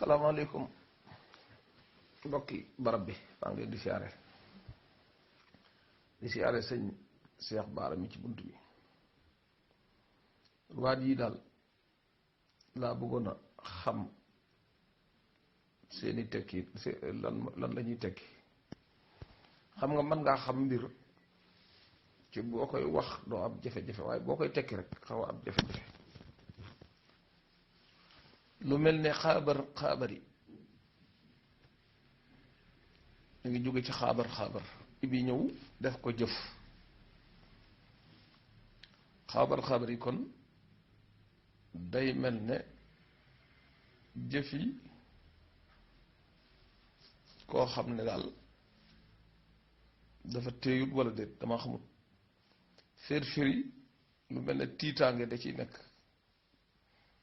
salaamaaleykum mbokki barab bi maa ngi leen di siyaare sëñ Cheikh Bara mi ci bunt bi waat yi daal laa bëggoon a xam seeni tekki lan la ñuy tekki xam nga mën ngaa xam mbir ci boo koy wax doo am jafe-jafe waaye boo koy tekki rek xaw a am jafe-jafe lu mel ne xaabar yi ñu ngi jóge ci xaabar ibi ñëw def ko jëf xaabar yi kon day mel ne jëf yi koo xam ne daal dafa téyut wala déet dama xamut firi lu mel ne tiitaange da ciy nekk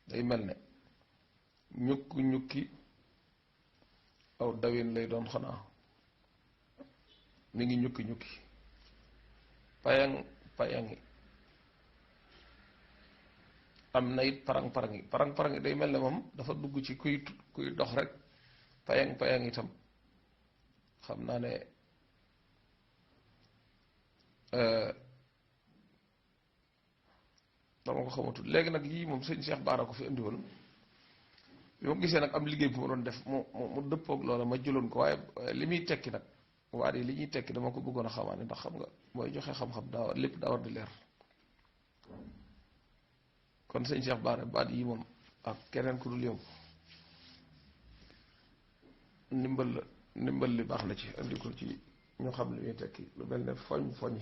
day mel ne ñukki aw dawin lay doon xanaa mi ngi ñukki payangi am na it parang-parangi day mel ne moom dafa dugg ci kuy dox rek payang itam xam naa ne dama ko xamatul léegi nag lii moom sëñ Cheikh Bara ko fi indi woon bi ma gisee nag am liggéey bu ma doon def mu dëppoog loola ma jëloon ko waaye li muy tekki nag waa yi li ñuy tekki dama ko bëggoon a xamaane ndax xam nga mooy joxe xam-xam lépp daa war di leer kon sëñ Cheikh Bara baat yi moom ak keneen ku dul yow ndimbal li baax na ci andi ko ci ñu xam li muy tekki lu mel ne foñi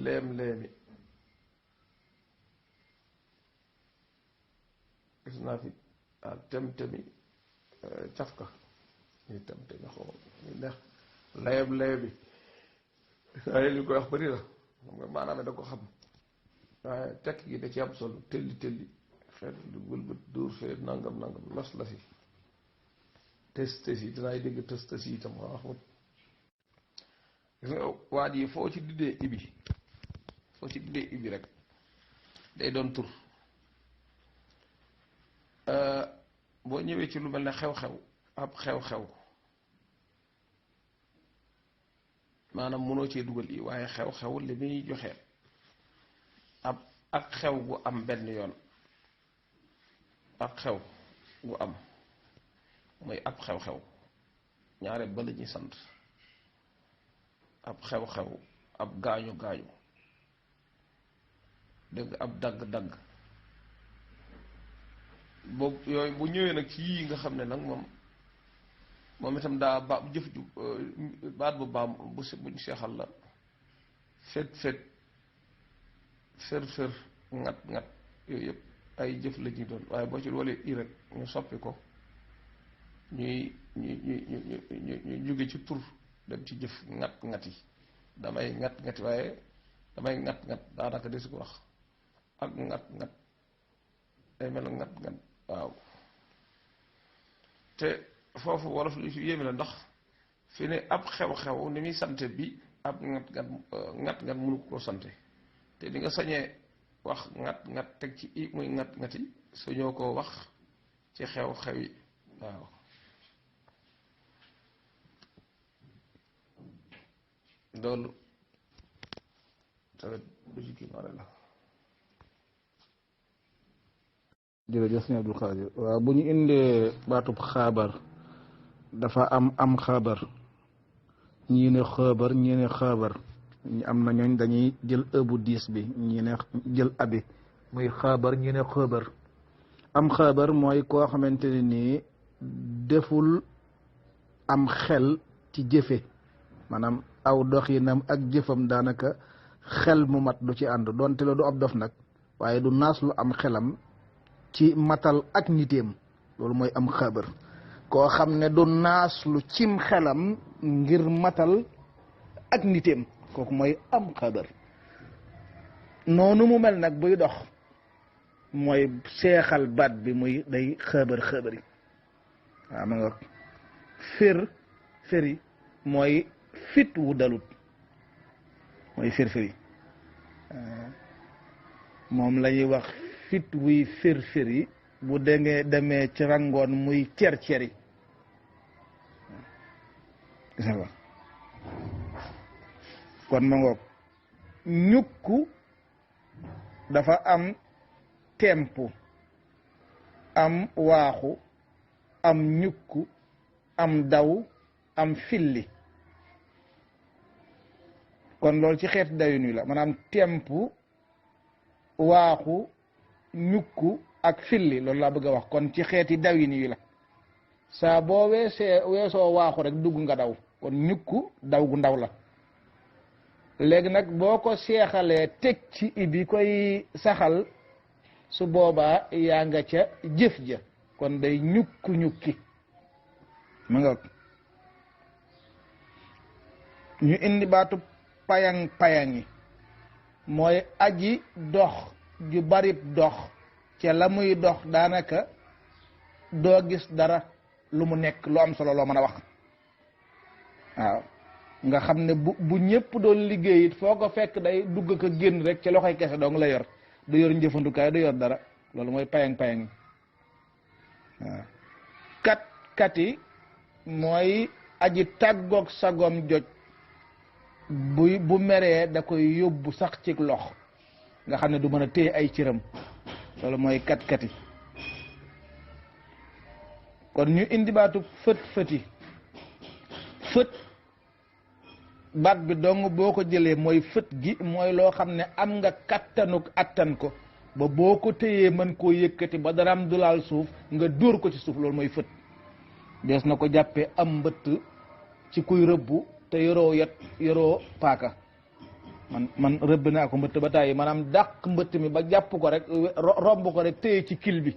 leemi gis naa fi tem-temi cafka ñuy tem-temi xaw ñu neex layeb-bi waaye li koy wax bëri la xam nga maanaam da ko xam waaye tekk gi da ci am solo telli xeet lu wëlbët dóor fee nangam la fi tës yi dinaay dégg tës yi itam wax mut gis nga waat yi foo ci diddee ibi rek day doon tur boo ñëwee ci lu mel ne xew-xew ab xew-xew maanaam mënoo cee dugal yi waaye xew-xew li muy joxe ak xew gu am benn yoon ak xew gu am mooy ab xew-xew ñaare ba la ñuy sant ab xew-xew ab gaañu dégg ab dagg boobu yooyu bu ñëwee nag ci yii nga xam ne nag moom itam daa jëf ju baat bu baam buñ seexal la fet fër ngat yooyu yëpp ay jëf la ñuy doon waaye boo ci walee i rek ñu soppi ko ñuy jóge ci tur dem ci jëf ngat yi damay ngat waaye damay ngat daanaka de su ko wax ak ngat day mel ngat waaw te foofu wolof lu ci yéeme la ndax fi ne ab xew-xew ni muy sante bi ab ngat mënu ko sante te di nga sañee wax ngat teg ci i muy ngat yi sañoo koo wax ci xew-xew yi waaw loolu tamit lu ci kii maare la jërëjëf sëñ Abdul Xaadir waaw bu ñu indee baatub xaabar dafa am xaabar ñii ne xaabar ñii ne xaabar ñi am na ñooñ dañuy jël ëbu diis bi ñii ne jël abi muy xaabar ñii ne xaabar am xaabar mooy koo xamante ne nii deful am xel ci jëfe maanaam aw doxinam ak jëfam daanaka xel mu mat du ci ànd doonte la du ab dof nag waaye du naas lu am xelam ci matal ak niteem loolu mooy am xabar koo xam ne du naaslu cim xelam ngir matal ak niteem kooku mooy am xabar noonu mu mel nag buy dox mooy seexal baat bi muy day xabari waaw ma nga fëri mooy fit wu dalut mooy fëri moom la ñuy wax fit wuy firfiri bu demee ci rangoon muy cer-ceri gis nga kon ma ngoog ñukku dafa am tempu am waaxu am ñukku am daw am filli kon loolu ci xeeti dawin wi la maanaam tempu waaxu ñukku ak filli loolu laa bëgg a wax kon ci xeeti dawin wi la saa boo weesoo waaxu rek dugg nga daw kon ñukku daw gu ndaw la léegi nag boo ko seexalee teg ci ibi koy saxal su boobaa yaa nga ca jëf ja kon day ñukki ma nga ñu indi baatu payang mooy aji dox ju barib dox ca la muy dox daanaka doo gis dara lu mu nekk lu am solo loo mën a wax waaw nga xam ne bu ñëpp doon liggéey it foo ko fekk day dugg ko génn rek ci loxoy kese dong la yor du yor njëfandukaay du yor dara loolu mooy payang waaw kati mooy aji tàggoog sagom joj bu meree da koy yóbbu sax ci lox nga xam ne du mën a téye ay cëram loolu mooy kati kon ñu indi baatu fët baat bi dong boo ko jëlee mooy fët gi mooy loo xam ne am nga kattanuk attan ko ba boo ko téyee mën koo yëkkati ba daraam du laal suuf nga dóor ko ci suuf loolu mooy fët dees na ko jàppee am mbëtt ci kuy rëbbu te yoroo paaka man rëbb naa ko mbëtt ba tàyyi maanaam dàq mbëtt mi ba jàpp ko rek romb ko rek téye ci kil bi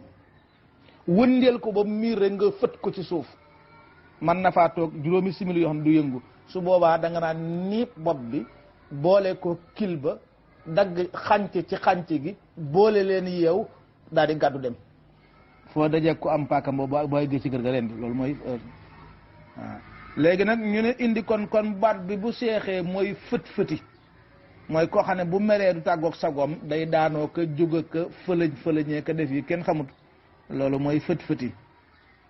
wëndeel ko ba miir rek nga fët ko ci suuf man na faa toog juróomi simili yoo xam ne du yëngu su boobaa da nga naan niip bopp bi boole ko kil ba dagg xànc ci xànc gi boole leen yeew daal di gàddu dem foo dajee ko am paaka boobu booy gi ci kër ga leen di loolu mooy waaw léegi nag ñu ne indi kon baat bi bu seexee mooy fët-fëti mooy koo xam ne bu meree du tàggoog sagoom day daanoo ko jóg ka fëlëñee ka def yi kenn xamut loolu mooy fët-fëti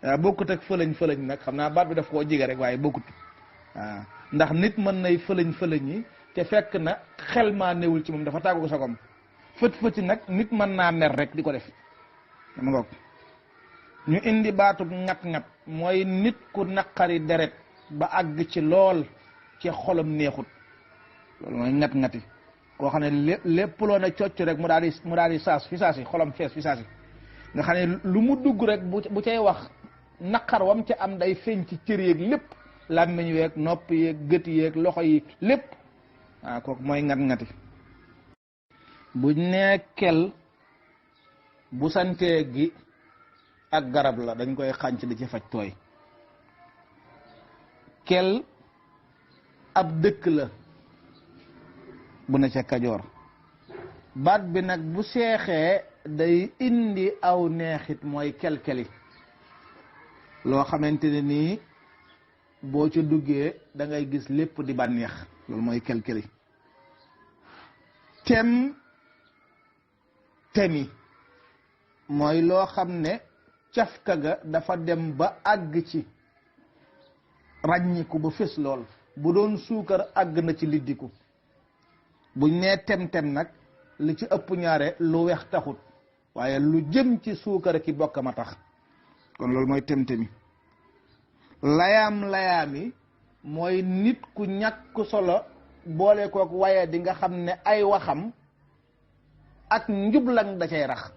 waaw bokkut ak fëlëñ nag xam naa baat bi daf koo jige rek waaye bokkut waaw ndax nit mën nay fëlëñ yi te fekk na xel maa newul ci moom dafa tàggoog sagoom fët-fëti nag nit mën naa mer rek di ko def dama ngoog ñu indi baatub ngat-ngat mooy nit ku naqari deret ba àgg ci lool ci xolam neexut loolu mooy ngat-ngati koo xam ne lépp loo ne cocc rek mu daal di saas fi saasi xolam fees fi saasi nga xam ne lu mu dugg rek bu cay wax naqar wam ca am day feeñ ci cër yeeg lépp làmmiñ weeg nopp yeeg gët yeeg loxo yi lépp waaw kooku mooy ngat-ngati buñ nee kel bu santee gi ak garab la dañ koy xànc di ci faj tooy kel ab dëkk la bu ne ca Kajoor baat bi nag bu seexee day indi aw neexit mooy kelkeli loo xamante ne nii boo ca duggee da ngay gis lépp di bànneex loolu mooy kelkeli temi mooy loo xam ne cafka ga dafa dem ba àgg ci ràññiku ba fés lool bu doon suukar àgg na ci liddiku buñ nee tem-tem nag li ci ëpp ñaare lu weex taxut waaye lu jëm ci suukar ki bokk ma tax kon loolu mooy tem-temi layaam-layaami mooy nit ku ñàkk solo boole kook waaye di nga xam ne ay waxam ak njublang da cay rax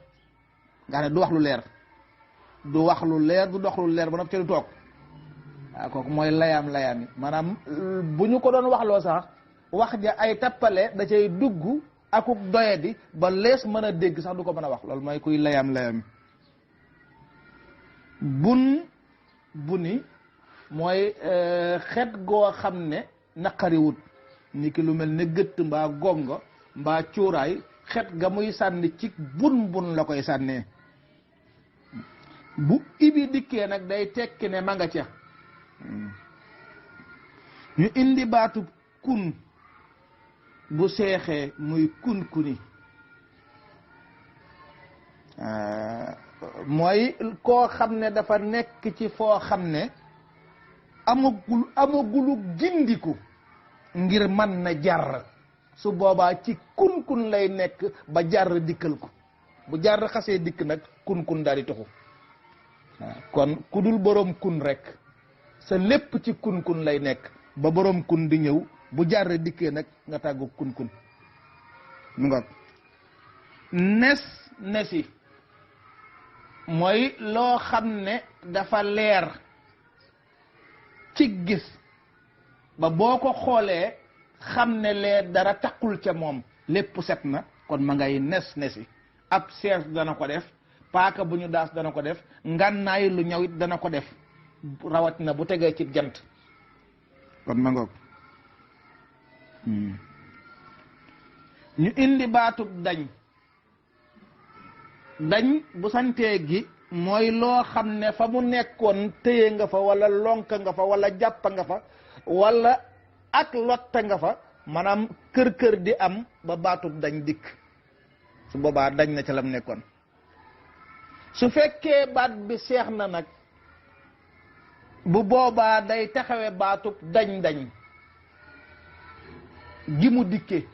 nga ne du wax lu leer du wax lu leer du dox lu leer ba noppi ca du toog waaw kooku mooy layaam-layaami maanaam bu ñu ko doon waxloo sax wax ja ay tappale da cay dugg akuk doyadi ba lees mën a dégg sax du ko mën a wax loolu mooy kuy layaam-layaami buni mooy xet goo xam ne naqariwut ni ki lu mel ne gëtt mbaa gongo mbaa cuuraay xet ga muy sànni ci bun la koy sànnee bu ibi dikkee nag day tekki ne ma nga ca ñu indi baatu kun bu seexee muy kun-kuni mooy koo xam ne dafa nekk ci foo xam ne amagulu gindiku ngir mën na jar su boobaa ci kun lay nekk ba jar dikkal ko bu jar xasee dikk nag kun daal di taxu kon ku dul boroom kun rek sa lépp ci kun lay nekk ba boroom kun di ñëw bu jar dikkee nag nga tàggu kun mu nga nesi mooy loo xam ne dafa leer ci gis ba boo ko xoolee xam ne lee dara takkul ca moom lépp set na kon ma ngay nesi ab sees dana ko def paaka bu ñu daas dana ko def ngànnaay lu ñaw it dana ko def rawat na bu tegee ci jant kon ma ngoog ñu indi baatub dañ bu santee gi mooy loo xam ne fa mu nekkoon téye nga fa wala lonka nga fa wala jàppa nga fa wala ak lotta nga fa maanaam kër di am ba baatub dañ dikk su boobaa dañ na ca lam nekkoon su fekkee baat bi seex na nag bu boobaa day taxawe baatub dañ gi mu dikke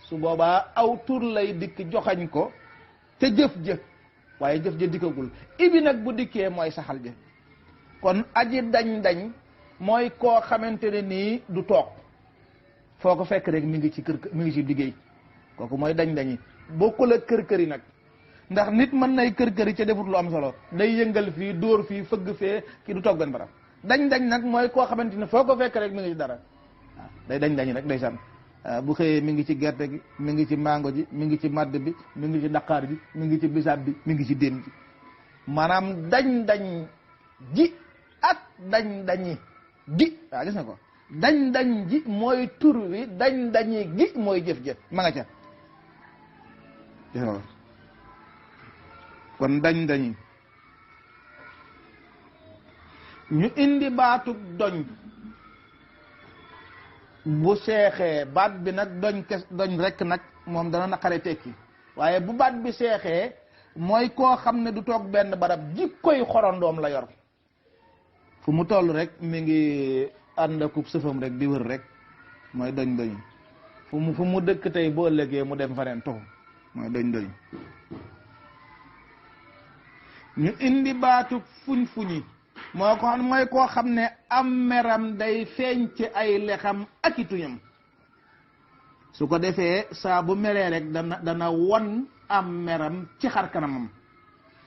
su boobaa aw tur lay dikk joxañ ko te jëf waaye jëf dikkagul ibi nag bu dikkee mooy saxal jëf kon aji dañ mooy koo xamante ne nii du toog foo ko fekk rek mi ngi ci mi ngi ci liggéey kooku mooy dañ bokkul ak kër yi nag ndax nit mën nay kër yi ca defut lu am solo day yëngal fii dóor fii fëgg fee ki du toog benn barab dañ nag mooy koo xamante ne foo ko fekk rek mi ngi ci dara waaw day dañ rek day san bu xëyee mi ngi ci gerte gi mi ngi ci mango ji mi ngi ci madd bi mi ngi ci daqaar bi mi ngi ci bisaab bi mi ngi ci déem ji maanaam dañ ji ak dañi gi waaw gis nga ko dañ ji mooy tur wi dañi gi mooy jëf ma nga ca gis nga ko kon dañi ñu indi baatub doñ bu seexee baat bi nag doñ rek nag moom dana naqare tekki waaye bu baat bi seexee mooy koo xam ne du toog benn barab jikkoy xorondoom la yor fu mu toll rek mi ngi ànd akub sëfam rek di wër rek mooy doñ fu mu dëkk tey boo ëllëgee mu dem faneen toxu mooy doñ ñu indi baatu fuñ-fuñi mooy koo xam ne am meram day feeñ ci ay lexam ak i tuñam su ko defee saa bu meree rek dana won am meram ci xar kanamam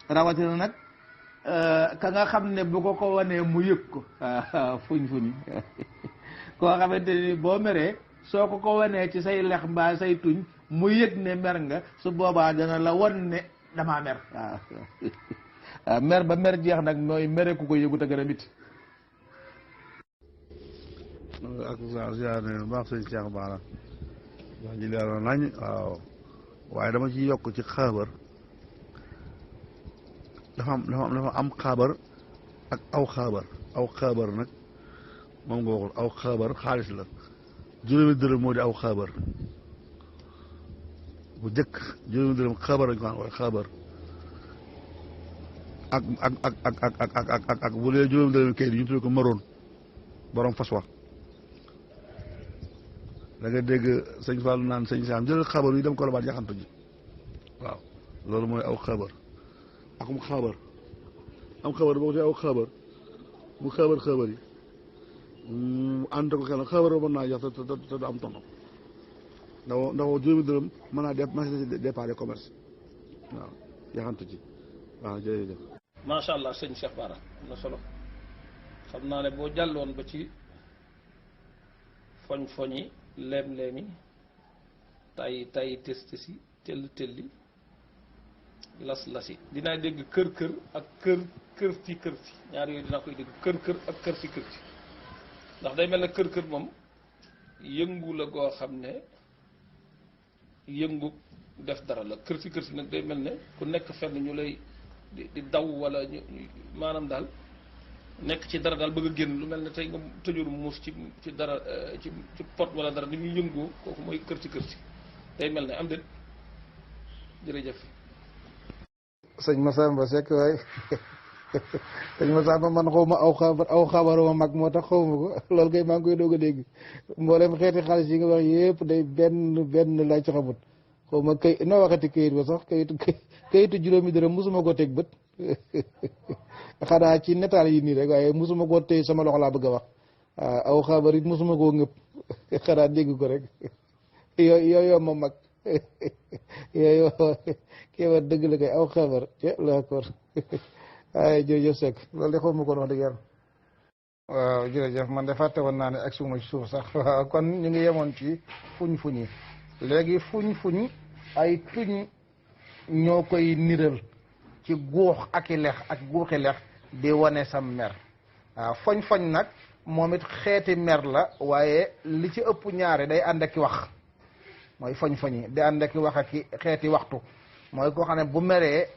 rawatina nag ka nga xam ne bu ko wanee mu yëg ko fuñ-fuñi koo xamante ni boo meree soo ko wanee ci say lex mbaa say tuñ mu yëg ne mer nga su boobaa dana la won ne damaa mer waaw mer ba mer jeex nag mooy mere ku ko yëgut a gën a mit ak ziar ne baax sëñ Cheikh Bara wax ji leer na nañ waaw waaye dama ci yokk ci xaabar dafa am xaabar ak aw xaabar nag moom nga waxul aw xaabar xaalis la juróomi dërëm moo di aw xaabar bu jëkk juróomi dërëm xaabar lañ ko naan waaye xaabar ak bu dee juróomi dërëm kayit ñu tuddee ko maroon borom fas wa da nga dégg sëñ Fallou naan sëñ Sam jëlal xabar yi dem ko la baat yaxantu ji waaw loolu mooy aw xabar akum xabar am xabar boo ko aw xabar mu xabar yi ànd ko xel xabar ba mën naa jox te du am tono ndax juróomi dërëm mën naa déparé commerce waaw yaxantu ji waaw jërëjëf macha allah sëñ Cheikh Bara am na solo xam naa ne boo jàlloon ba ci foñ-foñi leem-leemi tay testi telli las-lasi dinaa dégg kër ak kërti ñaar yooyu dinaa koy dégg kër ak kërti ndax day mel ne kër moom yëngu la goo xam ne yëngu def dara la kërti nag day mel ne ku nekk fenn ñu lay di daw wala ñu maanaam daal nekk ci dara daal bëgg a génn lu mel ne tey nga tëjur muus ci dara ci pot wala dara ni muy yëngoo kooku mooy kërti day mel ne am déet jërëjëf sëñ Massamba Seck waay sëñ Massamba man xaw ma aw xabaruma mag moo tax xaw ma ko loolu kay maa ngi koy doog a dégg mboolem xeeti xaalis yi nga wax yëpp day benn laa ci xamut xaw ma kay noo waxati kayit ba sax kayitu juróomi dërëm mosuma ko teg bët xanaa ci netaal yi nii rek waaye mosuma koo téye sama loxo laa bëgg a wax aw xabar it mosuma koo ngëpp xanaa dégg ko rek yooyu ma mag yooyu kii wax dëgg la kay aw xabar la accord waaye jërëjëf Seck loolu de xaw ma ko wax dëgg yàlla waaw jërëjëf man de fàtte woon naa ne ak suma ci suuf sax waaw kon ñu ngi yemoon ci fuñ yi léegi fuñ ay tuñ ñoo koy niral ci guux ak i lex ak guuxi lex di wane sam mer waaw foñ nag moom it xeeti mer la waaye li ci ëpp ñaare day ànd ak i wax mooy foñ yi di ànd ak i wax ak i xeeti waxtu mooy koo xam ne bu meree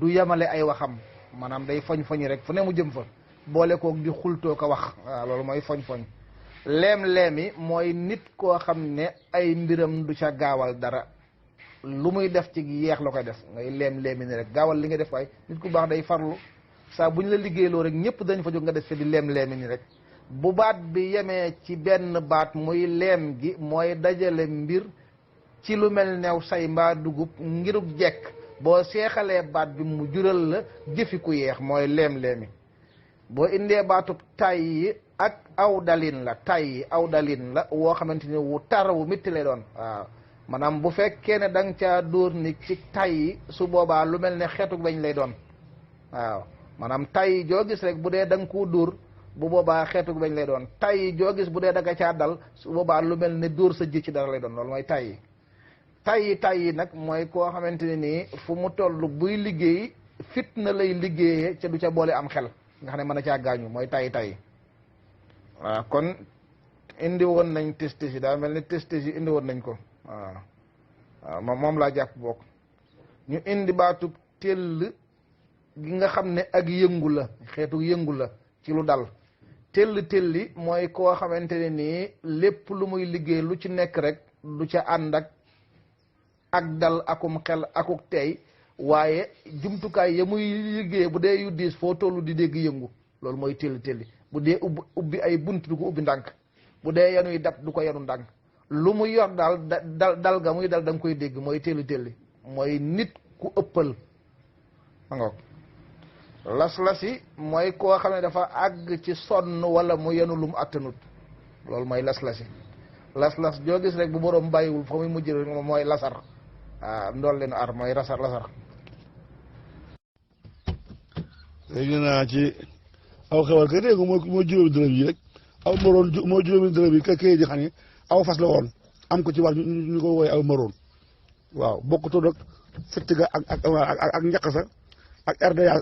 du yemale ay waxam maanaam day foñ rek fu ne mu jëm fa boole koog di xultoo ko wax waaw loolu mooy foñ leem-leemi mooy nit koo xam ne ay mbiram du ca gaawal dara lu muy def ci yeex la koy def ngay leem-leemi ni rek gaawal li nga def waaye nit ku baax day farlu saa bu ñu la liggéeyloo rek ñëpp dañ fa jóg nga def fi di leem-leemi ni rek bu baat bi yemee ci benn baat muy leem gi mooy dajale mbir ci lu mel new say mbaa dugub ngirug jekk boo seexalee baat bi mu jural la jëfi ku yeex mooy leem-leemi boo indee baatub tay yi ak aw dalin la tay yi aw dalin la woo xamante ni wu tar wu métti lay doon waaw maanaam bu fekkee ne da nga caa dóor ni ci tay yi su boobaa lu mel ne xeetu bañ lay doon waaw maanaam tay yi joo gis rek bu dee da nga koo dóor bu boobaa xeetu bañ lay doon tay yi joo gis bu dee da nga caa dal su boobaa lu mel ne dóor sa ji ci dara lay doon loolu mooy tay yi nag mooy koo xamante ne nii fu mu toll buy liggéey fitna lay liggéeyee ca du ca boole am xel nga xam ne mën a caa gaañu mooy tay waaw kon indi woon nañ testis yi daa mel ni testis yi indi woon nañ ko waaw moom laa jàpp bokk ñu indi baatub tell gi nga xam ne ak yëngu la xeetu yëngu la ci lu dal telli mooy koo xamante ne nii lépp lu muy liggéey lu ci nekk rek du ca ànd ak dal akum xel akuk tey waaye jumtukaay ya muy liggéey bu dee yu diis foo tollu di dégg yëngu loolu mooy telli bu dee ubbi ay bunt du ko ubbi ndànk bu dee yanuy dab du ko yanu ndànk lu mu yor daal dal ga muy dal da nga koy dégg mooy telli mooy nit ku ëppal ma ngoog las-lasi mooy koo xam ne dafa àgg ci sonn wala mu yenu lu mu attanut loolu mooy las-lasi las joo gis rek bu boroom bàyyiwul fa muy mujj rek mooy lasar waaw ndool leen ar mooy lasar léegi naa ci aw xewal ka dégg moo juróomi dërëm yi rek aw maroon moo juróomi dërëm yi ka kay ji xam ne aw fas la woon am ko ci war ñu ko wooye aw maroon waaw bokkutoo nag fëtt ga ak njaq sa ak RDA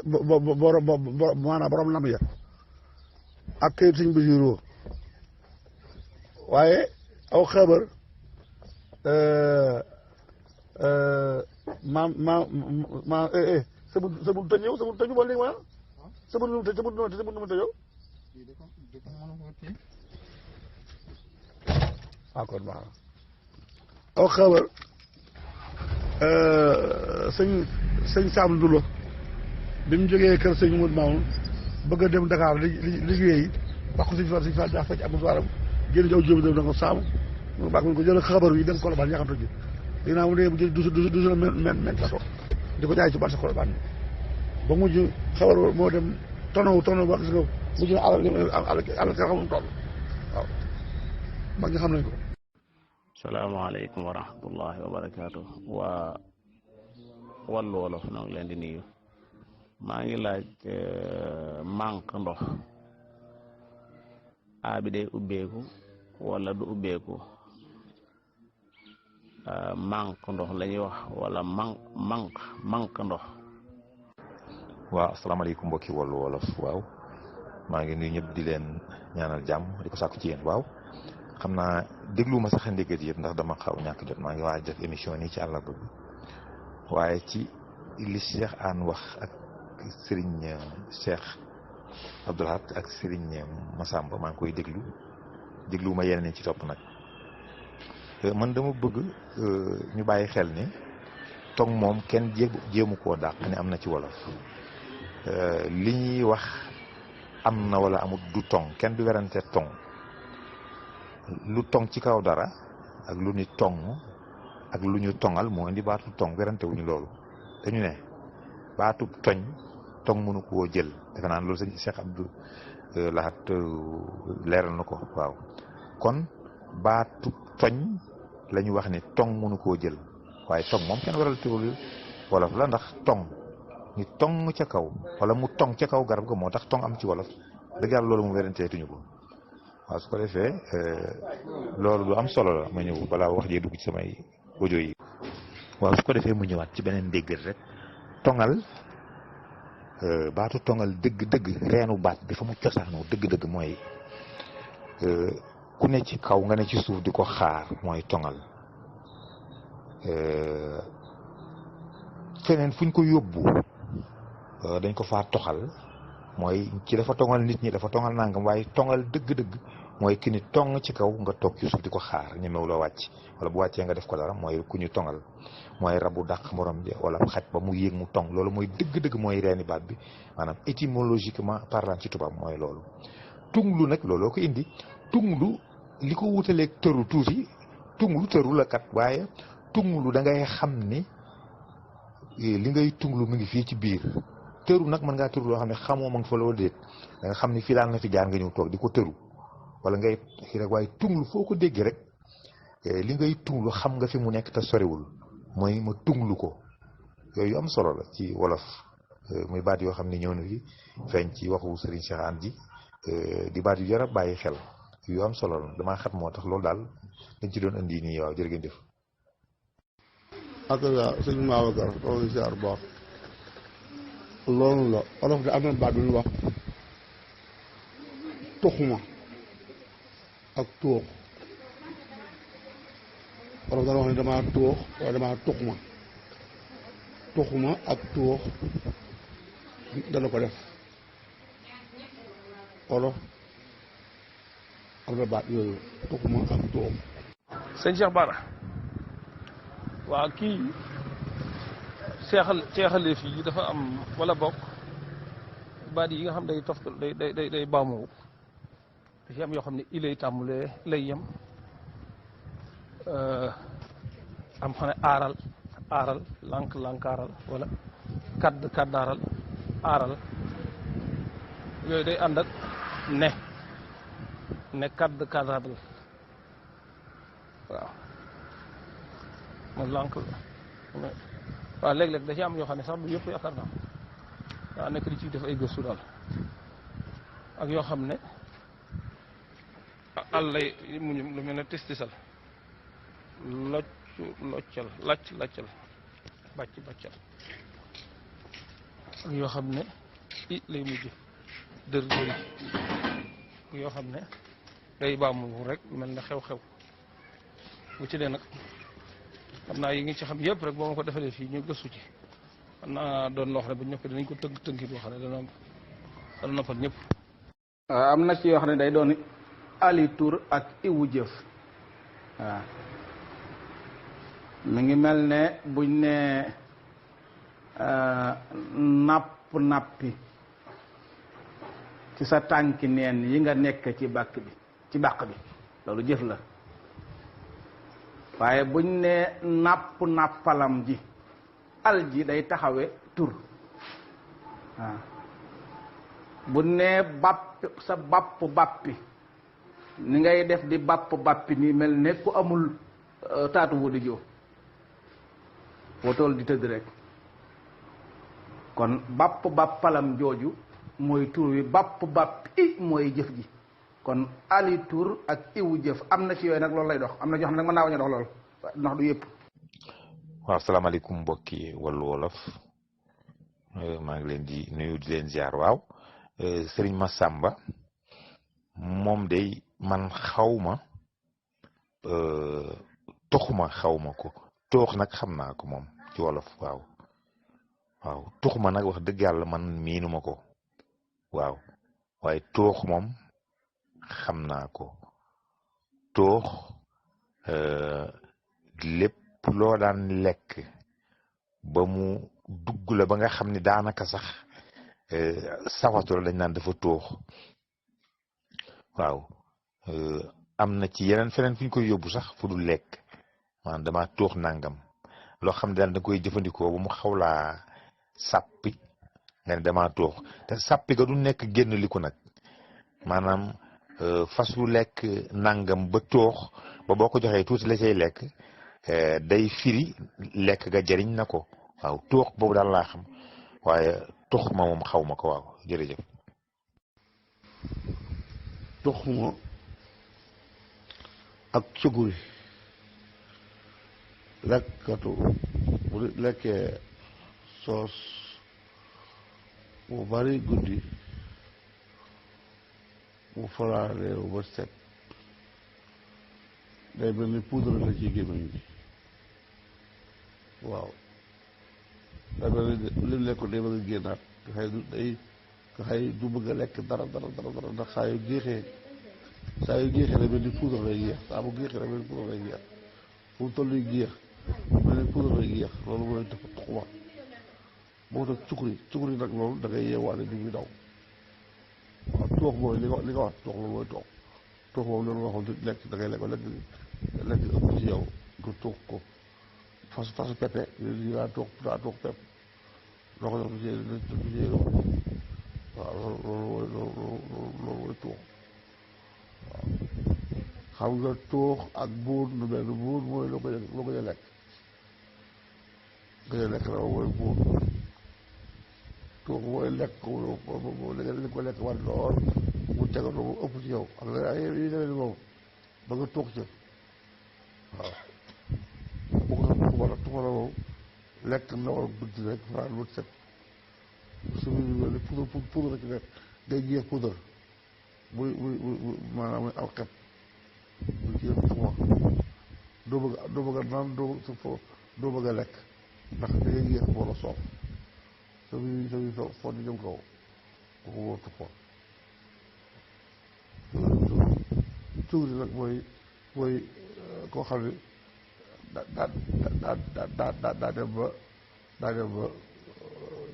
maanaam borom lam ya ak kayit suñ basiiroo waaye aw xebar sabul tëñëw ba léegi ma sabul nu tëñëw d'accord baax na aw xebar sëñ Saam Dulo bi mu jógee kër sëñ Modou Mamoun bëgg a dem Dakar liggéeyi wax ko sëñ Fall daa fecc amul waaram génn jaw jóobi dem da ko saamu mu baax ko jël xabar yi dem Colobane ñaxanto ji léegi naa mu ne mu jël du men façon di ko jaay ci marché Colobane ba mujj xabar moo dem tono ba gis nga mujj na àll kenn xamul toll waaw mag ñi xam nañ ko. salaamaaleykum wa rahmatullahi wa barakaatu waa Wallu Wolof noo ngi leen di nuyu maa ngi laaj manque ndox a bi day ubbeeku wala du ubbeeku manque ndox la ñuy wax wala manque ndox. waaw asalaamaaleykum mbokki Wallu Wolof waaw maa ngi nuyu ñëpp di leen ñaanal jàmm di ko sàkku ci yéen waaw xam naa déglu ma sax ndéggat yëpp ndax dama xaw ñàkk jot maa ngi waaj def émission nii ci àllarba bi waaye ci li Cheikh Anne wax ak Serigne Cheikh Abdoul Ahad ak Serigne Massamba maa ngi koy déglu ma yeneen ci topp nag man dama bëgg ñu bàyyi xel ni tong moom kenn jéemu koo dàq ne am na ci wolof li ñuy wax am na wala amul du tong kenn du werante tong lu tong ci kaw dara ak lu ni tong ak lu ñu tongal moo indi baatu tong werante wuñu loolu dañu ne baatu toñ tong mënu koo jël defe naan loolu sëñ Cheikh Abdou Lahat leeral na ko waaw kon baatu toñ la ñu wax ni tong mënu koo jël waaye tong moom kenn waral tuul wolof la ndax tong ni tong ca kaw wala mu tong ca kaw garab ga moo tax tong am ci wolof dëgg yàlla loolu mu weranteetuñu ko waaw su ko defee loolu lu am solo la ma ñëw balaa wax jee dugg ci samay audio yi waaw su ko defee mu ñëwaat ci beneen déggal rek tongal baatu tongal dëgg-dëgg reenu baat bi fa mu cosaanoo dëgg-dëgg mooy ku ne ci kaw nga ne ci suuf di ko xaar mooy tongal feneen fuñ ko yóbbu dañ ko faa toxal mooy ci dafa tongal nit ñi dafa tongal nangam waaye tongal dëgg-dëgg mooy ki ni tong ci kaw nga toog ci suuf di ko xaar ñemewuloo wàcc wala bu wàccee nga def ko dara mooy ku ñu tongal mooy rabu dàq morom ji wala xaj ba mu yéeg mu tong loolu mooy dëgg-dëgg mooy reeni baat bi maanaam étymologiquement parlant ci tubaab mooy loolu. tunglu nag looloo ko indi tunglu li ko wutaleeg tëru tuuti tunglu tëru la kat waaye tunglu da ngay xam ni li ngay tunglu mu ngi fii ci biir. tëru nag mën ngaa tëru loo xam ne xamoo ma nga fa loo déet da nga xam ni fii laan na fi jaar nga ñëw toog di ko tëru wala ngay xii rek waaye tunglu foo ko déggee rek li ngay tunglu xam nga fi mu nekk te sorewul mooy ma tunglu ko yooyu am solo la ci wolof muy baat yoo xam ne ñëw na fi feeñ ci waxu Serigne Cheikh Anta ji di baat yu jar a bàyyi xel yu am solo la damaa xat moo tax loolu daal dañ ci doon indi nii waaw jërë ngeen jëf. ak sëñ Babacar loolu ziar baax loolu la olof de am na baat bi ñu wax tuxuma ak tuux olof dana wax ne damaa tuux wala damaa tuxuma ak tuux dana ko def olof am na baat yooyu tuxuma ak tuux. sëñ Cheikh Bara waa kii seexale fii dafa am wala bokk baat yi nga xam day toftal day baamoo dafa am yoo xam ne ilay tàmmulee lay yem am xam ne aaral lankaaral wala kaddaaral aaral yooyu day ànd ak ne kaddaaral waaw mo lank waaw léeg-léeg da ci am yoo xam ne sax du yëpp yaakaar naa waaw nekk di ci def ay gëstu daal ak yoo xam ne àllay muñu lu mel ne testisal loccal laccal bàccal ak yoo xam ne i lay mujj dër dëri ak yoo xam ne day baamu rek mel ne xew-xew bu ci dee nag xam naa yi ngi ci xam yëpp rek boo ma ko defalee fii ñu gëstu ci xam naa doon loo xam ne bu ñëpp dinañ ko tënki boo xam ne dana noppal ñëpp. am na ci yoo xam ne day doon ali tur ak iwu jëf waaw mi ngi mel ne buñ ne nappi ci sa tànki neen yi nga nekk ci bàq bi loolu jëf la waaye buñ ne nappalam ji al ji day taxawe tur waaw buñ ne sa bàppi ni ngay def di bàppi nii mel ne ku amul taatu wu di joo wotool di tëdd rek kon bàppalam jooju mooy tur wi bàppi mooy jëf ji kon ali tur ak iwu jëf am na ci yooyu nag loolu lay dox am na joo xam ne nag mën naa wañ a dox lool ndax du yëpp. waaw salaamaaleykum mbokki Wallu Wolof maa ngi leen di nuyu di leen ziar waaw sëriñ Massamba moom day man xawma toxuma xawma ko toox nag xam naa ko moom ci wolof waaw toxuma nag wax dëgg yàlla man miinuma ko waaw waaye toox moom xam naa ko toox lépp loo daan lekk ba mu dugg la ba nga xam ni daanaka sax sawatu la dañ naan dafa toox waaw am na ci yeneen feneen fu ñu koy yóbbu sax fu dul lekk maanaam dama toox nangam loo xam ne daal da koy jëfandikoo ba mu xaw laa sàppi nga ne dama toox te sàppi ga du nekk génn liku nag maanaam fas lu lekk nangam ba toox ba boo ko joxee tuuti la cay lekk day firi lekk ga jariñ na ko waaw toox boobu daal laa xam waaye toox ma moom xaw ma ko waaw jërëjëf. toox ma ak cuguri lekkatu bu lekkee soos mu bari guddi mu faraareewu ba set day mel ni poudre la ci gémmiñ bi waaw day mel ni lim lekkoon day bëgg a génnaat nga xay du bëgg a lekk dara ndax saa yu géexee day mel ni poudre lay géex saa bu géexee day mel ni poudre lay géex fu mu toll géex mel ni poudre lay géex loolu mooy dafa tuxuma boo tax cukuri nag loolu da ngay yeewaale bi muy daw waaw toox mooy li nga wax toox loolu mooy toox moom loolu nga xam lekk da ngay lekk ëpp ci yow nga toox ko fasu pepe yi daa toox pepp loo ko def du ci waaw loolu mooy toox waaw xam nga toox ak buur nu benn buur mooy loo ko lekk nga lekk na mooy buur toox mooy lekk ko lekk war lool mu tegaloo mu ëpp ci yow ak ay yi demee ni moom ba nga toox ca waaw bu ko sax wala tuxala moom lekk ndawal guddi rek fanaan wut set suñu poudre ci nekk day jeex poudre muy maanaam muy aw xet bu ci tuxuma doo bëgg a naan doo bëgg a lekk ndax da ngay jeex wala soof sabi foo di jëm kaw kooku moo tuxoo cugri nag mooy koo xam ne daa dem ba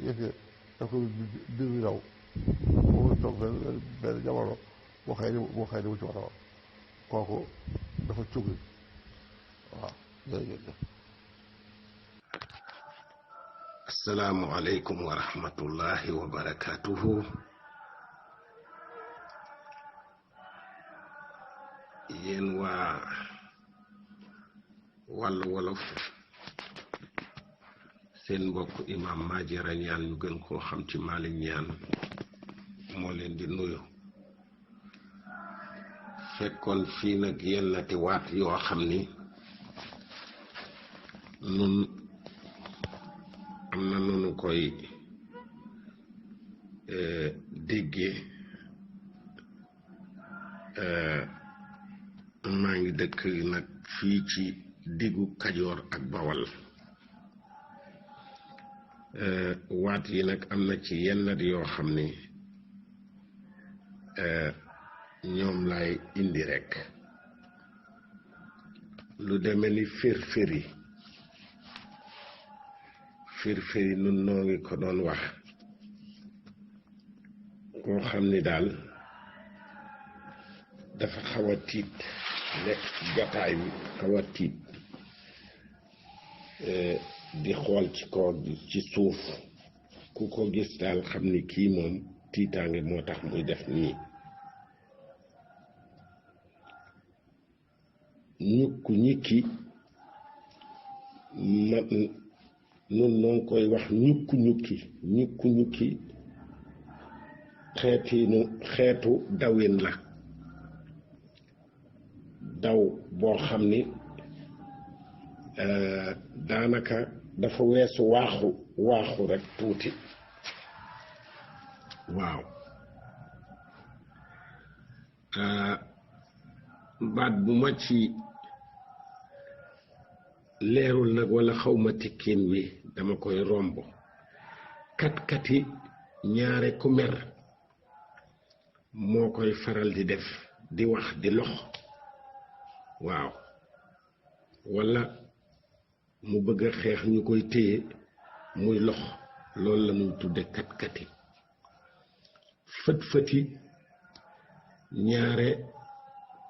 yëfe daf ko bir bi daw boo toog benn jamono boo xëy ni mu ci war a wax kooku dafa cugri waaw jërëjëf. assalaamu aleykum wa rahmatullahi wa barakatuhu. yéen waa wàllu wolof seen mbokk imam Madiara Ñaan ñu gën koo xam ci Malick Ñaan moo leen di nuyu. fekkoon fii nag yennati waat yoo xam ni nun am na nunu koy déggee maa ngi dëkk nag fii ci diggu Kajoor ak Bawal. waat yi nag am na ci yennat yoo xam ni ñoom lay indi rekk lu deme ni firfiri nun noo ngi ko doon wax koo xam ni daal dafa xaw a tiit nekk ci jotaay bi xaw a tiit di xool ci kaw ci suuf ku ko gis daal xam ni kii moom tiitaange moo tax muy def nii. ñukku ñikki nun noo koy wax ñukku ñukki xeetu dawin la daw boo xam ni daanaka dafa weesu waaxu rek tuuti waaw baat bu ma ci leerul nag wala xawma tikkiin wi dama koy romb kat-kati ñaare ku mer moo koy faral di def di wax di lox waaw wala mu bëgg a xeex ñu koy téye muy lox loolu la ñuy tudde kat-kati fët-fëti ñaare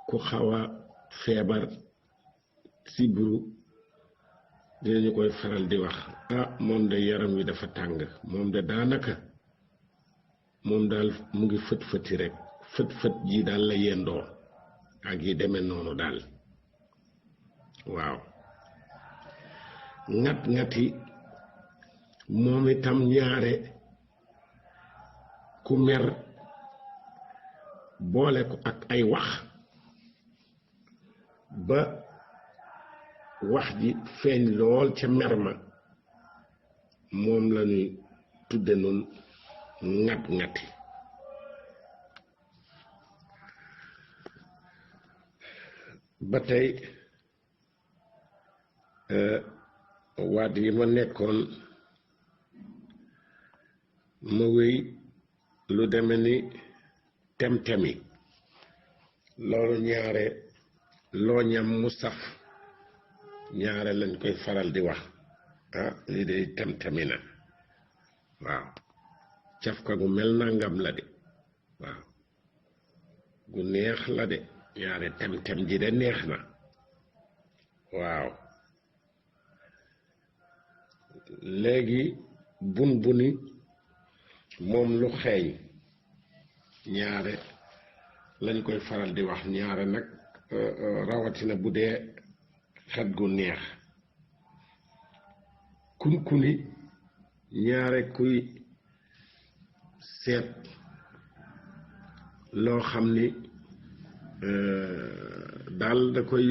ku xaw a feebar sibbiru dinañu koy faral di wax moom de yaram wi dafa tàng moom de daanaka moom daal mu ngi fët-fëti rek fët-fët ji daal la yendoo ak yi demee noonu daal waaw ngat-ngati moom itam ñaare ku mer boole ko ak ay wax ba wax ji feeñ lool ca mer ma moom la ñuy tudde noonu ngat-ngati ba tey waat yi ma nekkoon ma wéy lu deme ni tem-temi loolu ñaare loo ñam mu saf ñaare lañ koy faral di wax lii de tem-temi na waaw cafka gu mel nangam la de waaw gu neex la de ñaare tem-tem ji de neex na waaw léegi bun-buni moom lu xeeñ ñaare lañ koy faral di wax ñaare nag rawatina bu dee xet gu neex kun-kuni ñaare kuy seet loo xam ni daal da koy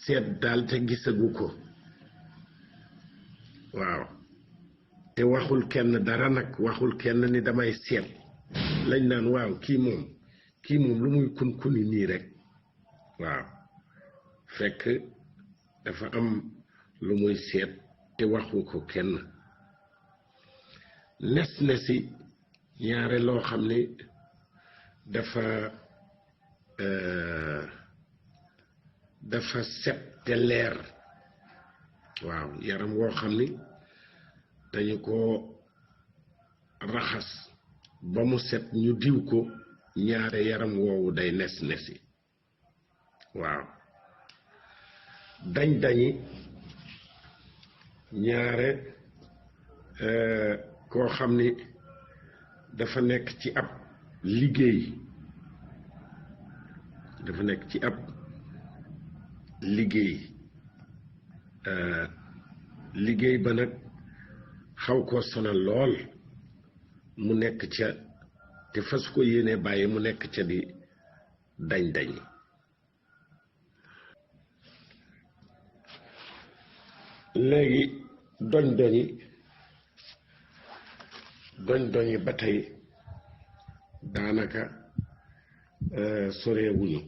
seet daal te gisagu ko waaw te waxul kenn dara nag waxul kenn ni damay seet lañ naan waaw kii moom lu muy kun-kuni nii rek waaw fekk dafa am lu muy seet te waxu ko kenn nes-nesi ñaare loo xam ni dafa set te leer waaw yaram woo xam ni dañu ko raxas ba mu set ñu diw ko ñaare yaram woowu day nes-nesi waaw dañ-dañi ñaare koo xam ni dafa nekk ci ab liggéey liggéey ba nag xaw koo sonal lool mu nekk ca te fas ko yéene bàyyi mu nekk ca di dañ-dañ léegi doñ-doñi ba tey daanaka soreewuñu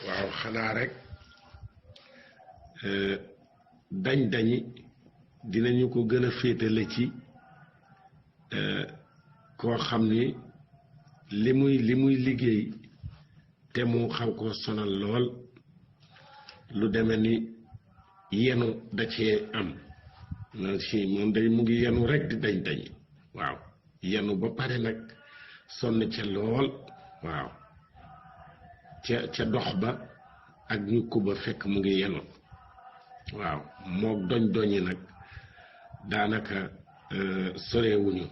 waaw xanaa rek dañ-dañi dinañu ko gën a féetale ci koo xam ni li muy liggéey te mu xaw ko sonal lool lu deme ni yenu da cee am si moom day mu ngi yenu rek di dañ-dañi waaw yenu ba pare nag sonn ca lool waaw ca dox ba ak ñu kuba fekk mu ngi yenu waaw mook doñ-doñi nag daanaka sorewuñu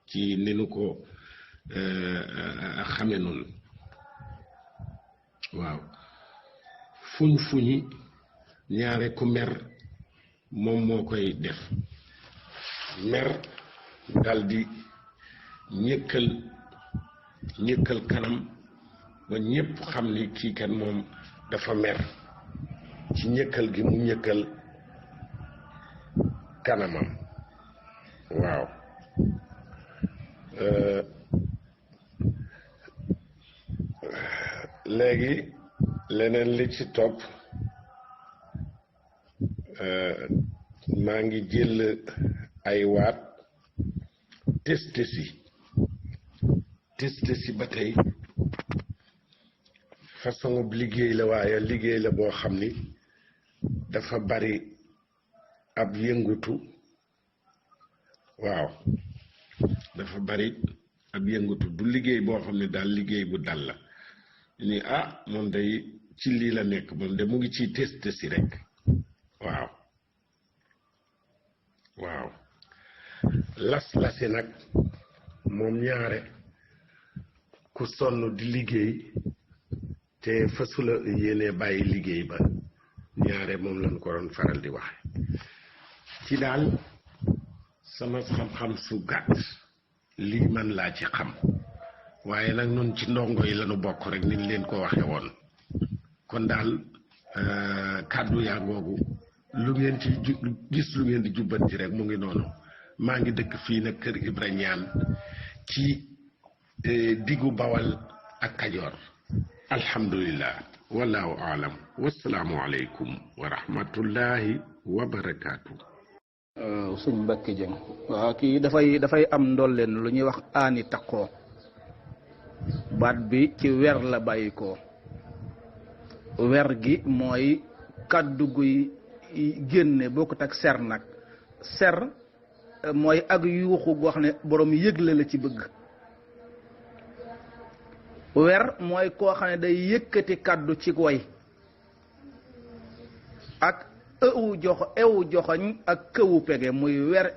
ci ni nu ko xame noonu waaw fuñ-fuñi ñaare ku mer moom moo koy def mer daldi ñëkkal kanam ba ñépp xam ni kii kan moom dafa mer ci ñëkkal gi mu ñëkkal kanamam waaw léegi leneen li ci topp maa ngi jël ay waat testesi ba tey façon liggéey la waaye liggéey la boo xam ni dafa bari ab yëngutu waaw dafa bari ab yëngatu du liggéey boo xam ne daal liggéey bu dal la ni moom day ci lii la nekk moom de mu ngi ciy test si rek waaw waaw las-lasi nag moom ñaare ku sonn di liggéey te fasula yéene bàyyi liggéey ba ñaare moom lañ ko doon faral di waxe ci daal sama xam-xam su gàtt lii man laa ci xam waaye nag noonu ci ndongo yi lañu bokk rek niñ leen ko waxe woon kon daal kàddu yaa ngoogu lu ngeen ci gis lu ngeen di jubbanti rek mu ngi noonu maa ngi dëkk fii nag kër Ibra Ñaan ci diggu Bawal ak Kajoor alhamdulillah wallahu aalam wasalaamu aleykum wa rahmatullahi wa barakaatu. sëñ Mbacke Dieng waaw kii dafay am ndolleen lu ñuy wax aani taqoo baat bi ci wer la bàyyi ko wer gi mooy kàddu guy génne bokkut ak ser nag ser mooy ak yuuxu goo xam ne borom yëgle la ci bëgg wer mooy koo xam ne day yëkkati kàddu ci way ak ewu joxoñ ak këwu pege muy wer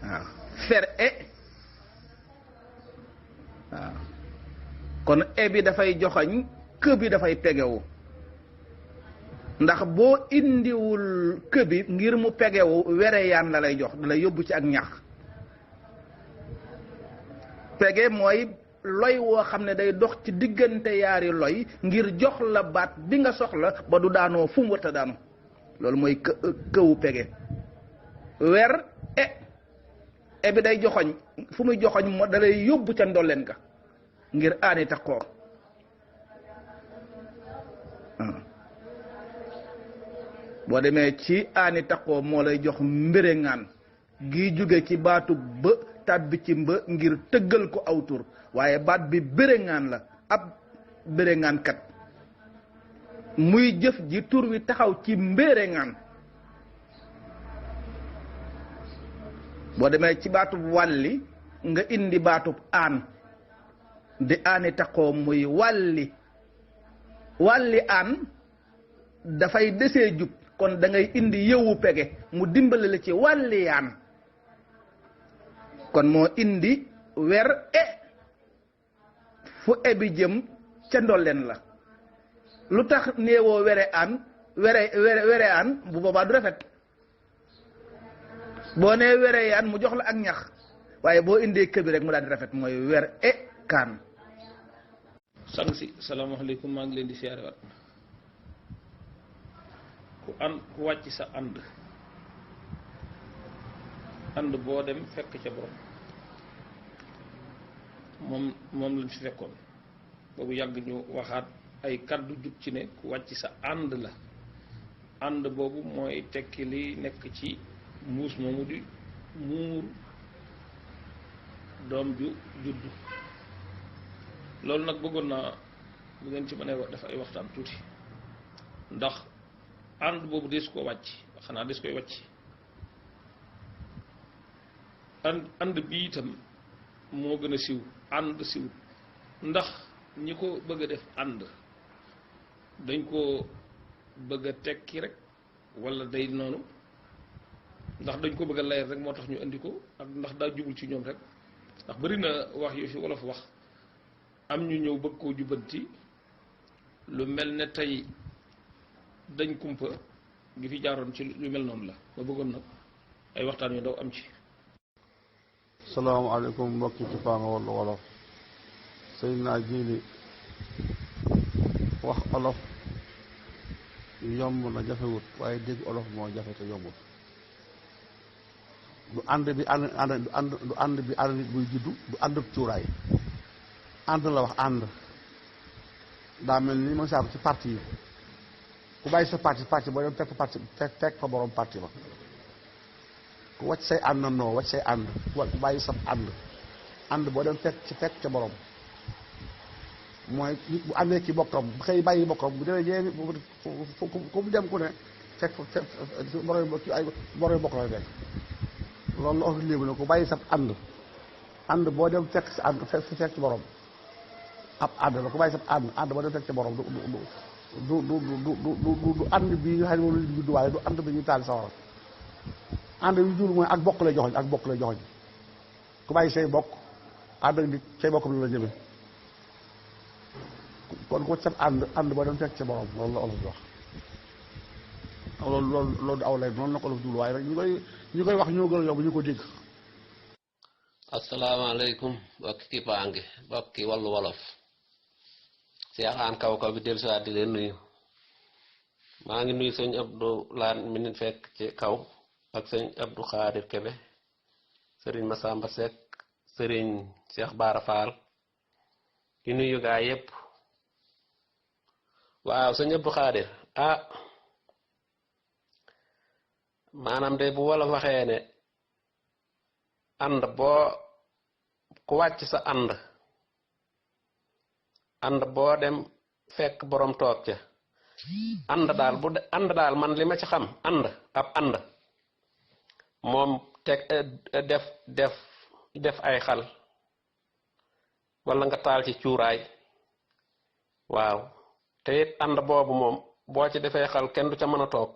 waaw fer waaw kon bi dafay joxoñ kë bi dafay pegewu ndax boo indiwul kë bi ngir mu pegewu were yaan la lay jox da lay yóbbu ci ak ñax pege mooy loy woo xam ne day dox ci diggante yaari loy ngir jox la baat bi nga soxla ba du daanoo fu mu wërta daanu loolu mooy këwu pege wer bi day joxoñ fu muy joxoñ moo da lay yóbbu ca ndolleen ka ngir aani taxoo boo demee ci aani taxoo moo lay jox mbéréŋaan gi jóge ci baatu ba tàbbi ci mba ngir tëggal ko aw tur waaye baat bi béréŋaan la ab béréŋaan kat muy jëf ji tur wi taxaw ci mbéréŋaan boo demee ci baatub wàlli nga indi baatub aan di aani taxoo muy wàlli aan dafay desee jub kon da ngay indi yëwu pege mu dimbale la ci wàlli yaan kon moo indi wer fu bi jëm ca ndolleen la lu tax néewoo were aan bu boobaa du rafet boo nee were yaan mu jox la ak ñax waaye boo indee këbi rek mu daal di rafet mooy wer kaan sang si salaamaaleykum maa ngi leen di siyaare waat ku wàcc sa ànd boo dem fekk ca borom moom lañ fi fekkoon boobu yàgg ñu waxaat ay kaddu jub ci ne ku wàcc sa ànd la ànd boobu mooy tekki li nekk ci mbuus moomu di muur doom ju juddu loolu nag bëggoon naa bu ngeen ci mënee def ay waxtaan tuuti ndax ànd boobu des ko wàcc xanaa des koy wàcc ànd bi itam moo gën a siw ànd siw ndax ñi ko bëgg a def ànd dañ ko bëgg a tekki rek walla day noonu ndax dañ ko bëgg a layal rek moo tax ñu indi ko ak ndax daa jubul ci ñoom rek ndax bari na wax yu fi wolof wax am ñu ñëw bëgg koo jubbanti lu mel ne tey dañ kumpa gi fi jaaroon ci lu mel noonu la ma bëggoon nag ay waxtaan yu ndaw am ci. salaamaaleykum mbokki ci Fanga Wàllu Wolof Seydina Jili wax olof yomb na jafewut waaye dégg olof moo jafe te yombut du ànd bi ànd nit buy juddu du àndub cuuraay ànd la wax ànd daa mel ni mooy saabu ci parti yi ku bàyyi sa parti boo dem fekk fa borom parti ba ku wàcc say ànd noo wàcc say ànd ku bàyyi sa ànd boo dem fekk ca borom mooy nit bu àndee ci bokkam bu xëy bàyyi bokkam bu demee ñee ku mu dem ku ne fekk borom bokk la fekk loolu la wax léegi ne ku bàyyi sab ànd boo dem fekk si ànd fekk ci borom ab ànd la ku bàyyi sab ànd boo dem fekk ci borom du ànd bii nga xam ne moom la judd waaye du ànd bi ñuy taal sawara ànd yu jur mooy ak bokk lay joxoñ ku bàyyi say bokk ànd ak nit say bokk la jëme kon ko sab ànd boo dem fekk ci borom loolu la olof di wax loolu du aw lay noonu la ko olof jublu waaye rek ñu koy wax ñoo gën a yomb ñu ko dégg. asalaamaaleykum mbokki Kipaange mbokki Wallu Wolof Cheikh Hann kaw kaw bi dellusiwaat di leen nuyu maa ngi nuyu sëñ Abdou Laan mi nit fekk ci kaw ak sëñ Abdou Khadir Kebe sëriñ Massamba Seck sëriñ Cheikh Bara Fall di nuyu gaa yépp waaw sëñ Abdou Khadir maanaam de bu wolof waxee ne ànd boo ku wàcc sa ànd boo dem fekk borom toog ca ànd daal man li ma ci xam ànd moom teg def ay xal wala nga taal ci cuuraay waaw te it ànd boobu moom boo ci defee xal kenn du ca mën a toog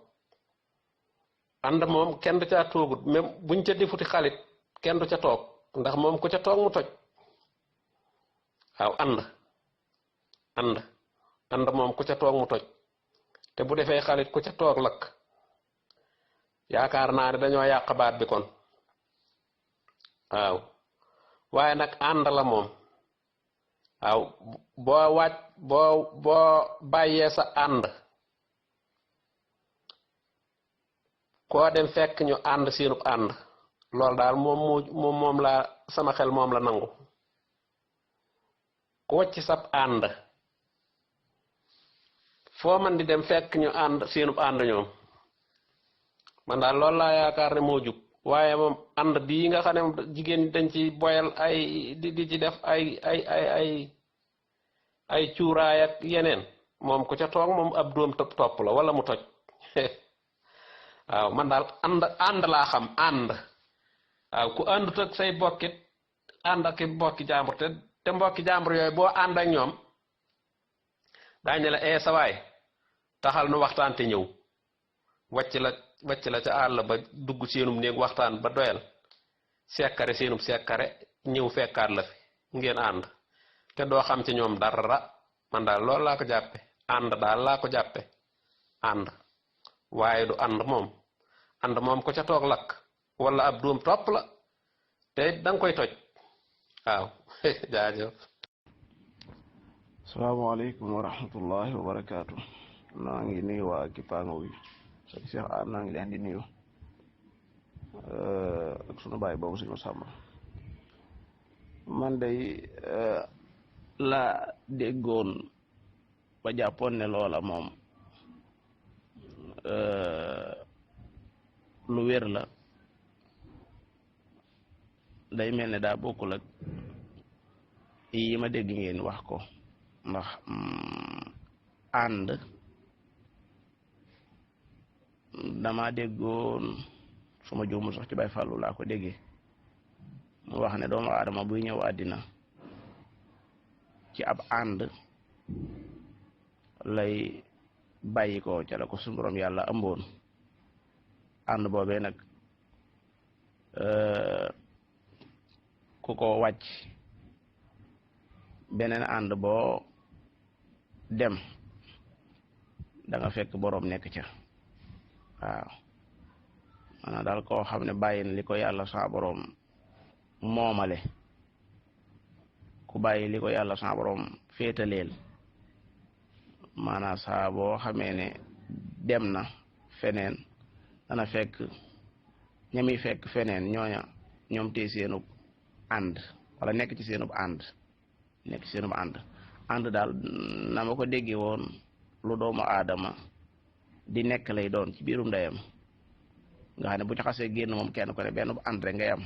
ànd moom kenn du caa toogut même buñ ca defuti xalit kenn du ca toog ndax moom ku ca toog mu toj waaw ànd moom ku ca toog mu toj te bu defee xalit ku ca toog lakk yaakaar naa ne dañoo yàq baat bi kon waaw waaye nag ànd la moom waaw boo bàyyee sa ànd koo dem fekk ñu ànd seenub ànd loolu daal moom la sama xel moom la nangu ku wacc sab ànd foo man di dem fekk ñu ànd seenub ànd ñoom man daal loolu laa yaakaar ne moo jub waaye moom ànd bii nga xam ne jigéen dañ ci boyal ay di ci def ay cuuraay ak yeneen moom ku ca toog moom ab doom topp la wala mu toj waaw man daal ànd laa xam ànd waaw ku àndut ak say bokkit ànd ak mbokki jàmbur te mbokki jàmbur yooyu boo ànd ak ñoom daañu la sawaay taxal nu waxtaan te ñëw wàcc la ca àll ba dugg seenum néeg waxtaan ba doyal sekkare seenum sekkare ñëw fekkaat la fi ngeen ànd te doo xam ci ñoom dara man daal loolu laa ko jàppe ànd daal laa ko jàppe ànd waaye du ànd moom ko ca toog lakk wala ab doom topp la te danga koy toj waaw jaajëf. asalaamaaleykum wa rahmatullahi wa barakaatu. naa ngi nuyu waa Kipaange wi sëñ Cheikh Hann naa ngi leen di nuyu ak sunu baay boobu suñu Masamba man day la déggoon ba jàppoon ne loola moom lu wér la day mel ne daa bokkul ak yi ma dégg ngeen wax ko ndax ànd dama déggoon suma juumu sax ci Baay Fallu laa ko déggee mu wax ne doomu aadama buy ñëw àddina ci ab ànd lay bàyyi ko ca la ko suñu borom yàlla ëmboon ànd boobee nag ku ko wàcc beneen ànd boo dem da nga fekk borom nekk ca waaw maanaam daal koo xam ne bàyyi na li ko yàlla sa borom moomale ku bàyyi li ko yàlla sa borom féetaleel maanaam saa boo xamee ne dem na feneen dana fekk ñami fekk feneen ñoom tey seenub ànd wala nekk ci seenub ànd daal na ma ko déggee woon lu doomu aadama di nekk lay doon ci biirum ndeyam nga xam ne bu ci xasee génn moom kenn ko ne benn bu ànd rek ngay am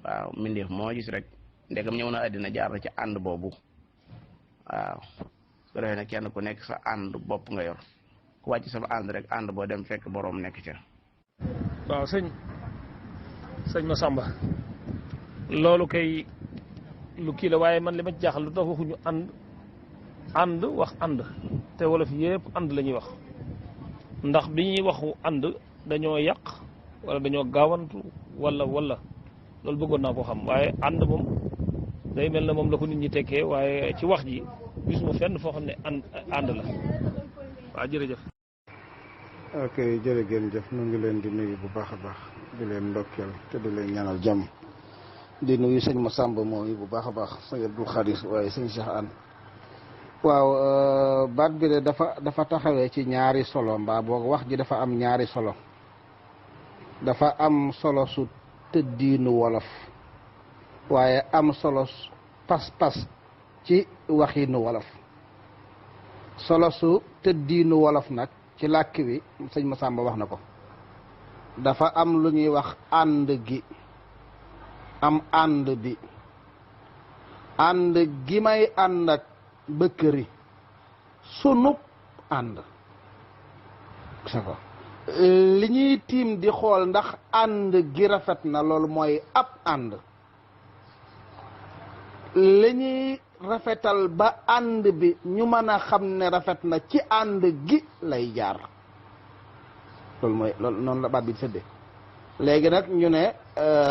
waaw mbindeef moo gis rek ndegam ñëw na àddina jaar na ci ànd boobu waaw su ko defee ne kenn ku nekk sa ànd bopp nga yor ku wàcc sama ànd rek ànd boo dem fekk boroom nekk ca. waaw sëñ sëñ Massamba loolu kay lu kii la waaye man li ma ci jaaxal lu tax waxuñu ànd wax ànd te wolof yëpp ànd la ñuy wax ndax bi ñuy waxu ànd dañoo yàq wala dañoo gaawantu wala loolu bëggoon naa koo xam waaye ànd moom day mel na moom la ko nit ñi tekkee waaye ci wax ji gisuma fenn foo xam ne ànd la waaw jërëjëf. ok jërëjëf ñu ngi leen di nuyu bu baax a baax di leen ndokkeel te di leen ñaanal jàmm di nuyu sëñ Massamba moom yi bu baax a baax sëñ Abdou Khadir waaye sëñ Cheikh Anne waaw baat bi de dafa taxawee ci ñaari solo mbaa boog wax ji dafa am ñaari solo dafa am solo su tëddiinu wolof waaye am solo pas-pas ci waxiinu wolof solo su tëddiinu wolof nag ci làkk wi sëñ Massamba wax na ko dafa am lu ñuy wax ànd gi am ànd bi ànd gi may ànd ak bëkkëri sunub ànd sa ko li ñuy tiim di xool ndax ànd gi rafet na loolu mooy ab ànd li ñuy rafetal ba ànd bi ñu mën a xam ne rafet na ci ànd gi lay jaar loolu mooy loolu noonu la baat bi sëdde léegi nag ñu ne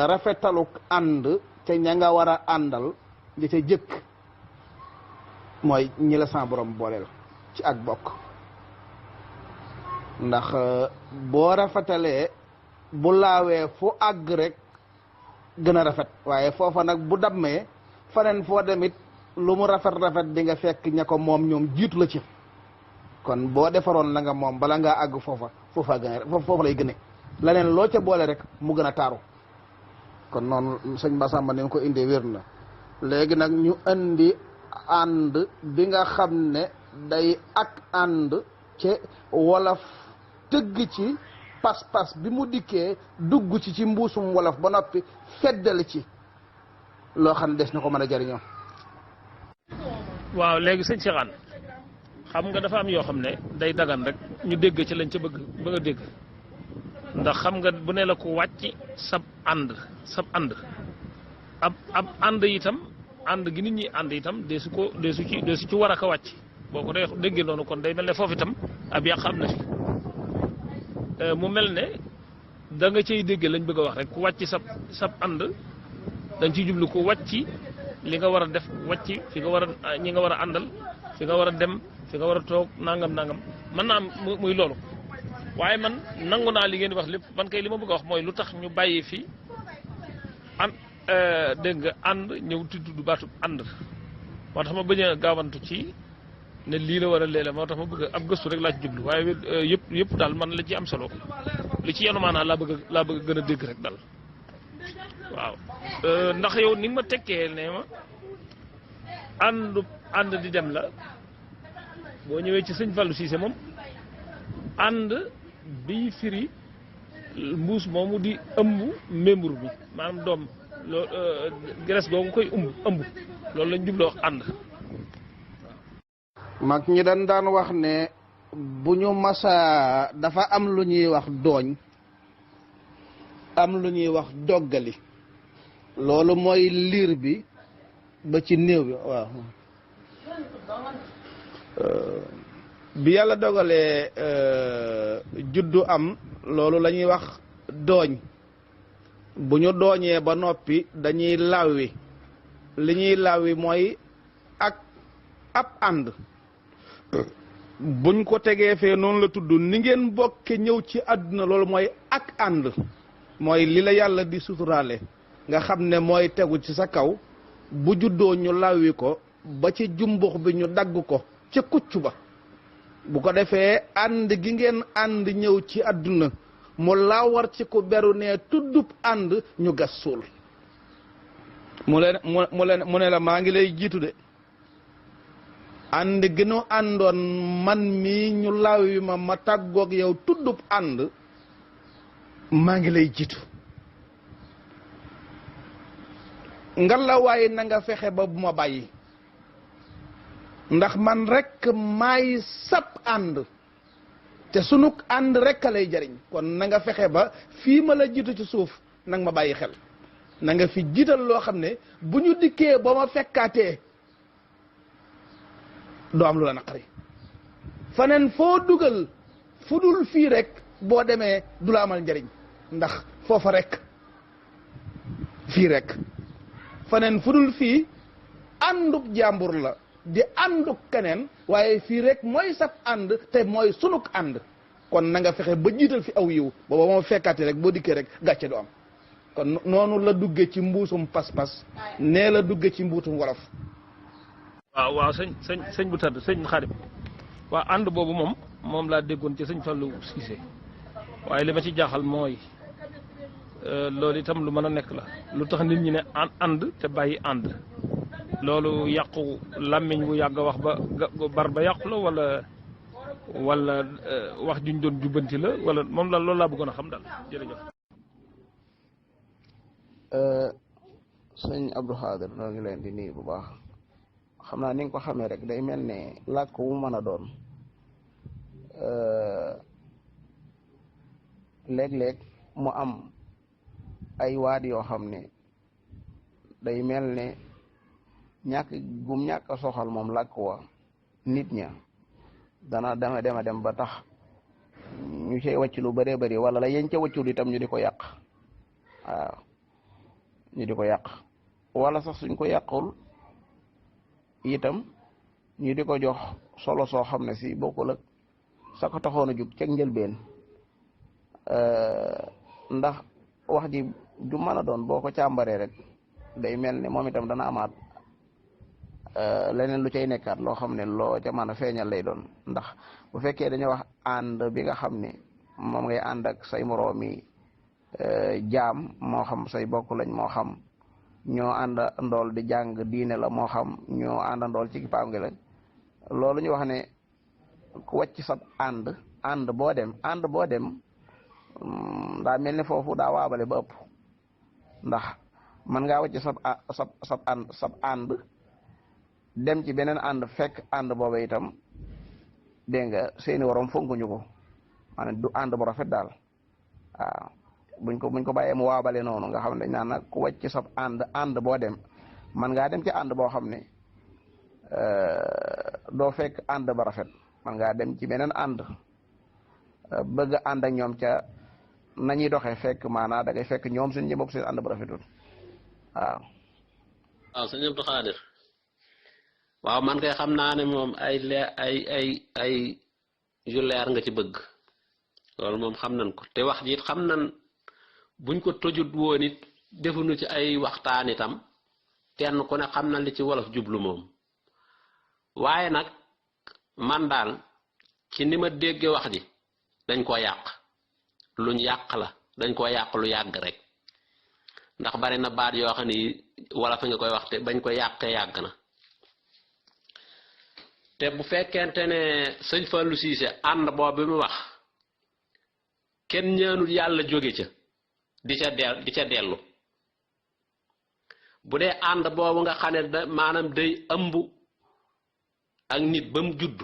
rafetaluk ànd te ña nga war a àndal di ca jëkk mooy ñi la sa borom booleel ci ak bokk ndax boo rafetalee bu laawee fu àgg rek gën a rafet waaye foofa nag bu dammee faneen foo demit lu mu rafet di nga fekk ña ko moom ñoom jiitu la ci kon boo defaroon la nga moom bala ngaa àgg foofa lay gëne leneen loo ca boole rek mu gën a taaru kon noonu sëñ Massamba ni ko indee wér na léegi nag ñu indi ànd bi nga xam ne day ak ànd ci wolof tëgg ci pas-pas bi mu dikkee dugg ci mbuusum wolof ba noppi feddali ci loo xam ne des na ko mën a jariñoo. waaw léegi sëñ Cheikh Anne xam nga dafa am yoo xam ne day dagan rek ñu dégg ci lañ ca bëgg a dégg ndax xam nga bu ne la ko wàcc sab ànd ab ànd itam ànd gi nit ñi ànd itam deesu ci war a ko wàcc boo ko déggee noonu kon day mel ne foofu itam ab yàq am na fi mu mel ne da nga cay dégg lañ bëgg a wax rek ku wàcc sab ànd dañ ciy jublu ko wàcc li nga war a def wàcc fi nga war a ñi nga war a àndal fi nga war a dem fi nga war a toog nangam mën naa am muy loolu waaye man nangu naa li ngeen di wax lépp man kay li ma bëgg a wax mooy lu tax ñu bàyyi fi dégg nga ànd ñëw tudd baatub ànd moo tax ma bañ a gaawantu ci ne lii la war a léeg-léeg moo tax ma bëgg ab gëstu rek laa ci jublu waaye yëpp daal man la ci am solo li ci yenu maanaa laa bëgg gën a dégg rek daal waaw ndax yow ni nga ma tekkee ne ma ànd di dem la boo ñëwee ci sëñ Fallou Cissé moom ànd bi firi mbuus moomu di ëmb membru bi maanaam doom loolu graisse googu koy ëmb loolu lañ jubloo wax ànd. mag ñi daan wax ne bu ñu masa dafa am lu ñuy wax dooñ am lu ñuy wax doggali loolu mooy liir bi ba ci néew bi waaw bi yàlla dogalee juddu am loolu la ñuy wax dooñ bu ñu dooñee ba noppi dañuy lawwi li ñuy lawwi mooy ak ab ànd buñ ko tegee fee noonu la tudd ni ngeen bokke ñëw ci àdduna loolu mooy ak ànd mooy li la yàlla di suturaale nga xam ne mooy tegu ci sa kaw bu juddoo ñu lawwi ko ba ci jumbux bi ñu dagg ko ca kucc ba bu ko defee ànd gi ngeen ànd ñëw ci àdduna mu lawar ci ko beru ne tuddub ànd ñu gas suul mu ne la maa ngi lay jiitu de ànd gi nu àndoon man mii ñu lawwi ma tàggoog yow tuddub ànd maa ngi lay jiitu nga la waaye na nga fexe ba bu ma bàyyi ndax man rek maay sab ànd te sunu ànd rek a lay jariñ kon na nga fexe ba fii ma la jiitu ci suuf nag ma bàyyi xel na nga fi jiital loo xam ne bu ñu dikkee ba ma fekkaatee doo am lu la naqari faneen foo dugal fu dul fii rek boo demee du la amal njariñ ndax foofa rek fii rek faneen fu dul fii ànduk jàmbur la di ànduk keneen waaye fii rek mooy sab ànd te mooy sunuk ànd kon na nga fexe ba jiital fi aw yiw booba moo fekkaate rek boo dikkee rek gàcce du am kon noonu la dugge ci mbuusum pas-pas nee la dugge ci mbuutum wolof. waaw sëñ bu tëdd sëñ Xaadim waaw ànd boobu moom laa déggoon ci sëñ Fallou Cissé waaye li ma ci jaaxal mooy loolu itam lu mën a nekk la lu tax nit ñi ne ànd te bàyyi ànd loolu yàqu làmmiñ bu yàgg wax ba bar ba yàqu la wala wax juñ doon jubbanti la wala moom la loolu laa bëggoon a xam daal jërëjëf. sëñ Abdou Khadir noo ngi leen di nuyu bu baax xam naa ni nga ko xamee rek day mel ne làkk wu mën a doon léeg-léeg mu am ay waat yoo xam ne day mel ne ñàkk a soxal moom làkk wa nit ña dana dem ba tax ñu cay wàcc lu bëree bëri wala la yeñ ca wàccul itam ñu di ko yàq waaw ñu di ko yàq wala sax suñ ko yàqul itam ñu di ko jox solo soo xam ne si bokkul ak sa ko taxoon a jug ceeg njëlbeen ndax wax ji ju mën a doon boo ko càmbaree rek day mel ne moom itam dana amaat leneen lu cay nekkaat loo xam ne loo ca mën a feeñal lay doon ndax bu fekkee dañoo wax ànd bi nga xam ne moom ngay ànd ak say moroomi jaam moo xam say bokk lañ moo xam ñoo ànd ndool di jàng diine la moo xam ñoo ànd ndool ci kippaam ngi lañ loolu ñu wax ne ku wàcc sab ànd boo dem daa mel ne foofu daa waabale ba ëpp ndax man ngaa wàcc sab ànd dem ci beneen ànd fekk ànd booba itam dégg nga seeni waroom fonkuñu ko maanaam du ànd bu rafet daal waaw buñ ko bàyyee mu waabale noonu nga xam ne dañ naan nag ku wàcc sab ànd boo dem man ngaa dem ci ànd boo xam ne doo fekk ànd ba rafet man ngaa dem ci beneen ànd bëgg ànd ak ñoom ca nañuy doxee fekk maanaa da ngay fekk ñoom suñ jëm bopp seen ànd ba rafetul waaw. waaw sëñ Abdou Khadir waaw man kay xam naa ne moom ay yu leer nga ci bëgg loolu moom xam nañ ko te wax ji it xam nañ buñ ko tojut woon it defuñu ci ay waxtaan itam kenn ku ne xam na li ci wolof jublu moom waaye nag man daal ci ni ma déggee wax ji dañ ko yàq luñ yàq la dañ ko yàq lu yàgg rek ndax bari na baat yoo xam ne wolof nga koy wax te bañ ko yàqee yàgg na te bu fekkente ne sëñ Fallou Cissé ànd boobu bi mu wax kenn ñaanul yàlla jóge ca di ca dellu bu dee ànd boobu nga xam ne maanaam day ëmb ak nit ba mu judd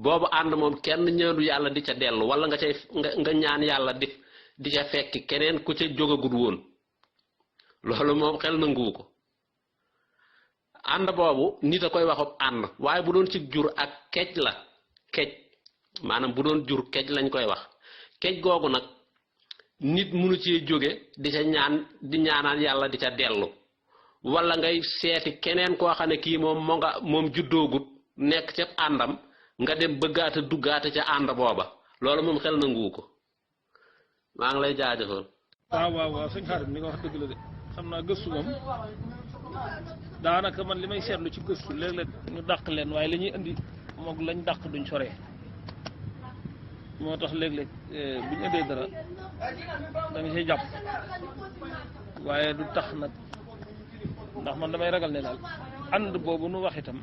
boobu ànd moom kenn ñaanul yàlla di ca dellu wala nga ñaan yàlla di ca fekki keneen ku ca jógagul woon loolu moom xel nanguwu ko ànd boobu nit a koy waxub ànd waaye bu doon ci jur ak kej la kej maanaam bu doon jur kej lañ koy wax kej googu nag nit munu cee jóge di ca ñaanaan yàlla di ca dellu wala ngay seeti keneen koo xam ne kii moom juddoogut nekk ca àndam nga dem bëggaata duggaata ca ànd booba loolu moom xel nanguwu ko maa ngi lay jaajëfal. waaw sëñ Xaadim ni nga wax dëgg la de xam naa gëstu moom daanaka man li may seetlu ci gëstu léeg-léeg ñu dàq leen waaye li ñuy indi moog lañ dàq duñ soree moo tax léeg-léeg bu ñu indee dara da nga see jàpp waaye du tax nag ndax man damay ragal ne daal ànd boobu nu wax itam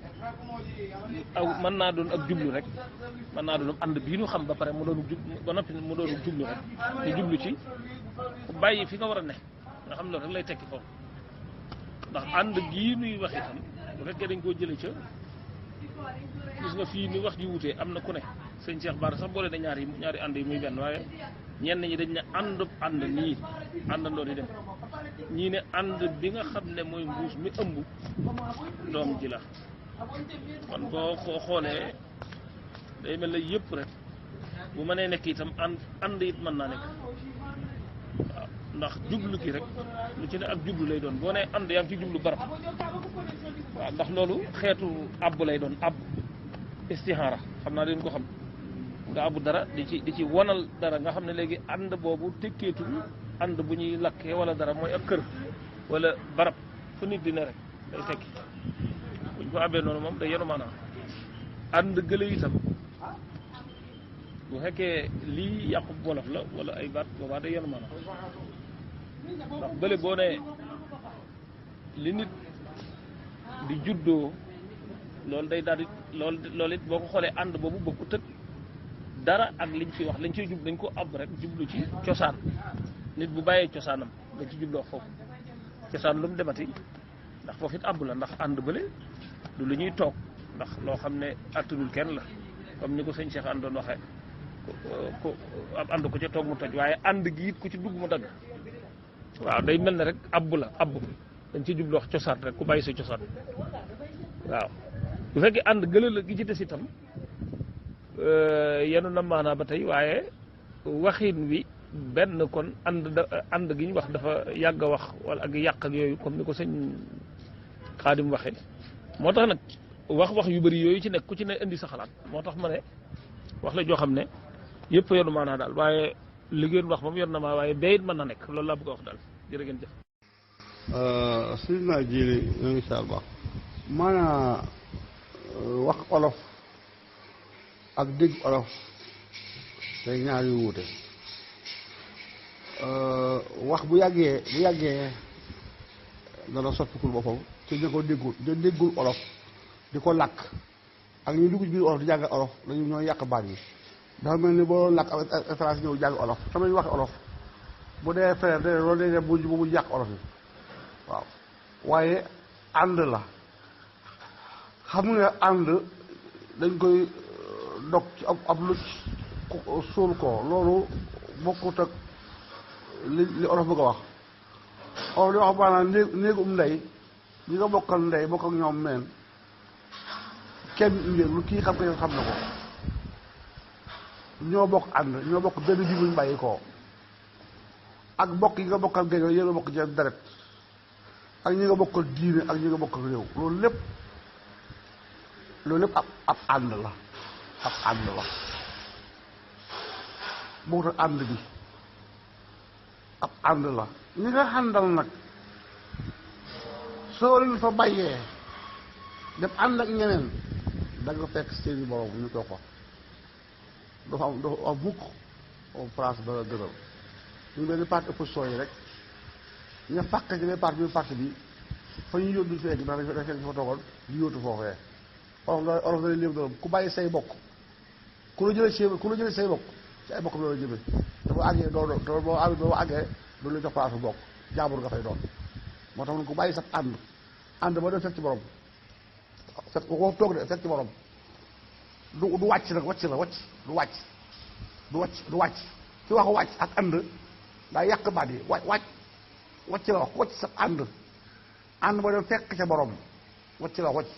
mën naa doon ak jublu rek mën naa doon ànd bii nu xam ba pare mu doon ba noppi mu doon jublu rek ñu jublu ci bàyyi fi nga war a ne nga xam loolu rek lay tekki foofu ndax ànd gii nuy wax itam bu fekkee dañ koo jëlee ca gis nga fii ni wax ji wutee am na ku ne sëñ Cheikh Bara sax boole na ñaari ànd yi muy benn waaye ñenn ñi dañ ne ànd nii àndandoo di dem ñii ne ànd bi nga xam ne mooy mbuus mi ëmb doom ji la kon boo ko xoolee day mel ne yëpp rek bu mënee nekk itam ànd it mën naa nekk waaw ndax jublu ki rek lu ci ne ak jublu lay doon boo nee ànd yaa ngi ci jublu barab waaw ndax loolu xeetu àbb lay doon àbb istixaara xam naa dañ ko xam nga àbbu dara di ci wonal dara nga xam ne léegi ànd boobu tekkeetul ànd bu ñuy lakkee wala dara mooy ak kër wala barab fu nit di ne rek day tekki buñ ko àbbee noonu moom day yenu maanaam ànd gële itam bu fekkee lii yàqu wolof la wala ay baat boobaa day yenu maanaam ndax bële boo ne li nit di juddoo loolu day daal di loolu it boo ko xoolee ànd boobu bokku tëg dara ak liñ fi wax lañ ciy jub dañ ko ab rek jublu ci cosaan nit bu bàyyee cosaanam dañ ci jubloo foofu cosaan lu mu demati ndax foofu it àbb la ndax ànd bële du lu ñuy toog ndax loo xam ne attanul kenn la comme ni ko sëñ Cheikh ànd doon waxee ko ab ànd ko ca toog mu toj waaye ànd gi it ku ci dugg mu dagg waaw day mel ne rek àbb la àbb dañ ci jubloo wax cosaan rek ku bàyyi sa cosaan waaw bu fekkee ànd gëla la gi ci des itam yenu na maanaa ba tey waaye waxin wi benn kon ànd gi ñu wax dafa yàgg a wax wala ak yàq ak yooyu comme ni ko sëñ Xaadim waxee moo tax nag wax yu bëri yooyu ci nekk ku ci ne indi sa xalaat moo tax ma ne wax la joo xam ne yëpp yenu maanaa daal waaye li ngeen wax moom yor na maa waaye bayit mën na nekk loolu laa bëgg a wax daal jërë ngeen jëf sëñ naa jili ñoo ngi saal baax maanaa wax olof ak dégg olof day ñaar yu wuute wax bu yàggee dana soppikul boppam te ñu ko déggul olof di ko làkk ak ñu dugg ci biir olof di jàng olof dañu ñooy yàq baat yi dafa mel ni boo làkk ak France ñëw jàng olof sama ñu waxe olof bu dee frère de loolu day def bu yàq olof yi waaw waaye ànd la xam nga ànd dañ koy dog ci ab lu suul ko loolu bokkut ak li olof bëgg a wax olof di wax maanaam néegum ndey ñi nga bokkal ndey bokk ak ñoom meen kenn ngeen lu kii xam nga xam na ko ñoo bokk ànd ñoo bokk benn bi buñ bàyyi koo ak bokk yi nga bokkal géej yéen a bokk jeen deret ak ñi nga bokkal diine ak ñi nga bokkal réew loolu lépp ab ànd la ab ànd la boo tax ànd bi ab ànd la ñi nga àndal nag soo leen fa bàyyee def ànd ak ñeneen da nga fekk seeni borom ñu toog ko dafa am mukk au France dara dëral ñu benn parti opposition yi rek ña fàq ci ne parti bi fa ñu yóbbu feegi ndax dañ fekk fa toogoon di yóotu foofee olof dana léegi doon ku bàyyi say bokk ku la jëlee say bokk ci ay bokk bi la jëme te boo àggee boo àggee doolu la jox place bu bokk jaambur nga fay doon moo tax ku bàyyi sax ànd ba dem fekk ci borom fekk ko toog de fekk ci borom du wàcc nag wàcc du wàcc ci waxu wàcc ak ànd daa yàq baat yi wàcc la wax wàcc sax ànd ba dem fekk ca borom wàcc la wàcc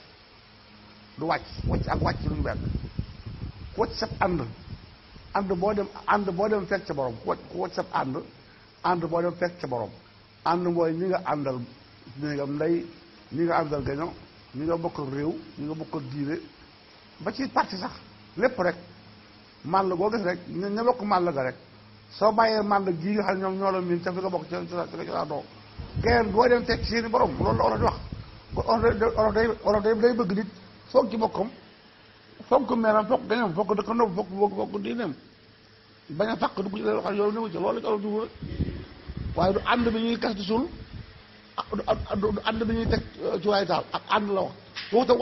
du wàcc ak wàcc lu ñu benn wàcc sax ànd boo dem fekk ca borom wàcc sax ànd boo dem fekk ca borom ànd mooy ñi nga àndal néegam ndey ñi nga àndal gaño ñi nga bokkal réew ñi nga bokkal diine ba ci parti sax lépp rek màll goo gis rek ña bokk màll ga rek soo bàyyee màll gii nga xam ne ñoom ñoo la miin ca fi nga bokk ca doo keneen boo dem fekk seeni borom loolu la olof di wax olof day bëgg nit foog ci bokkam foog ko meeram foog gañam foog ko dëkkandoo foog diineem bañ a fàq dugg ci leen wax yow newu ci loolu la ci olof dugg waaye du ànd bi ñuy kas di suul du ànd bi ñuy teg ci waaye taal ak ànd la wax waxuta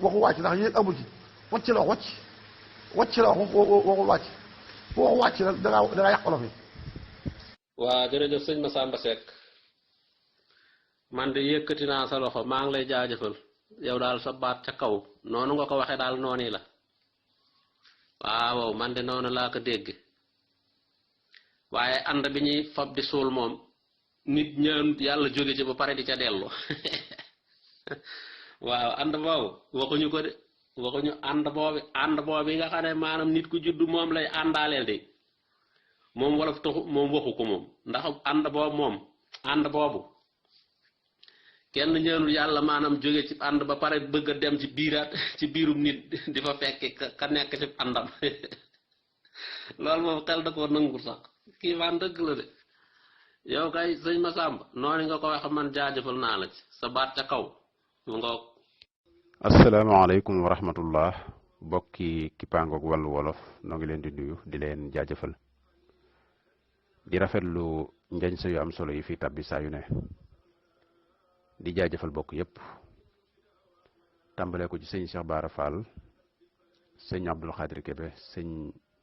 waxu wàcc ndax yéen amu ci wàcc la wax wàcc la wax waxul wàcc fu waxu wàcc nag dangaa yàq olof yi waa jërëjëf sëñ Massamba Seck man de yëkkati naa sa loxo maa ngi lay jaajëfal yow daal sa baat ca kaw noonu nga ko waxee daal noonu la waaw man de noonu laa ko dégg waaye ànd bi ñuy fab di suul moom nit ñaan yàlla jóge ci ba pare di ca dellu waaw ànd boobu waxuñu ko de waxuñu ànd boobu nga xam ne maanaam nit ku judd moom lay àndaaleel de moom wolof taxu moom waxu ko moom ndax ànd boobu kenn ñaanul yàlla maanaam jóge ci ànd ba pare bëgg a dem ci biiraat ci biirum nit di fa fekki ka nekk ci àndam loolu moom xel da koo nangu sax kii waan dëgg la de yow kay sëñ Massamba noonu nga ko wax man jaajëfal naa la ci sa baat ca kaw mu nga. asalaamaaleykum wa rahmatullah bokki Kippaangoog Wàllu Wolof noo ngi leen di nuyu di leen jaajëfal di rafetlu njañ sa yu am solo yi fi tabbi saa yu ne di jaajëfal bokk yépp tàmbalee ko ci sëñ Cheikh Bara Fall sëñ Abdul Xaadir Kebe sëñ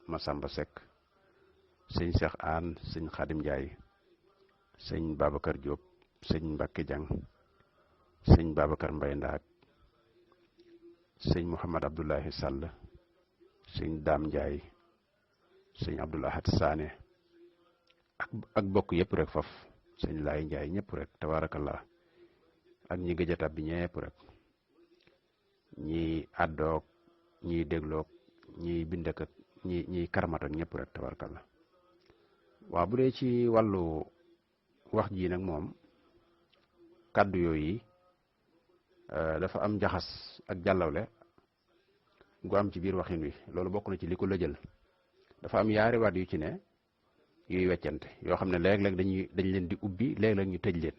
Massamba Seck sëñ Cheikh Aan sëñ Xaadim Njaay sëñ Babacar Diop sëñ Mbacke Jang sëñ Babacar Mbay Ndaak sëñ Mouhamad Abdoulahi Sall sëñ Daam Njaay sëñ Abdoul Ahad Saane ak bokk yépp rek faf sëñ Laay Njaay ñëpp rek tabarakallah ak ñi gëj a tab bi ñëpp rek ñi àddoog ñiy dégloog ñiy bindek ak ñiy karamatak ñëpp rek tabarakallah waaw bu dee ci wàllu wax ji nag moom kàddu yooyu dafa am jaxas ak jàllawle gu am ci biir waxin wi loolu bokk na ci li ko lëjël dafa am yaari waat yu ci ne yuy weccante yoo xam ne léeg-léeg dañ leen di ubbi léeg-léeg ñu tëj leen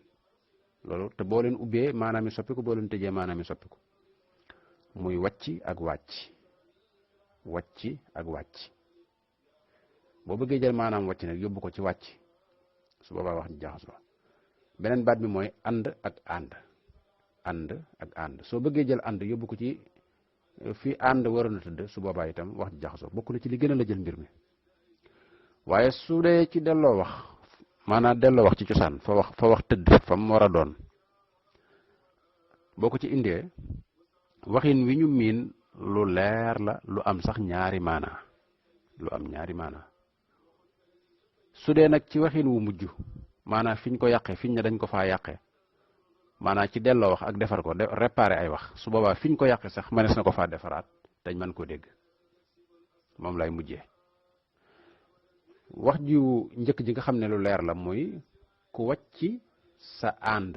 loolu te boo leen ubbee maanaam mi soppiku boo leen tëjee maanaam mi soppiku muy wàcc ak wàcc boo bëggee jël maanaam wàcc nag yóbbu ko ci wàcc su boobaa wax ji jaxasoo beneen baat bi mooy ànd ak ànd soo bëggee jël ànd yóbbu ko ci fi ànd waroon a tëdd su boobaa itam wax ji jaxasoo bokk na ci li gën a la jël mbir mi waaye su dee ci delloo wax maanaam delloo wax ci cosaan fa wax tëdd fa mu war a doon boo ko ci indee waxin wi ñu miin lu leer la lu am sax ñaari maanaa su dee nag ci waxin wu mujj maanaam fiñ ko yàqee fiñ ne dañ ko faa yàqee maanaam ci delloo wax ak defar ko réparer ay wax su boobaa fiñ ko yàqee sax mënees na ko faa defaraat dañ mën koo dégg moom lay mujjee wax ju njëkk ji nga xam ne lu leer la mooy ku wàcc sa ànd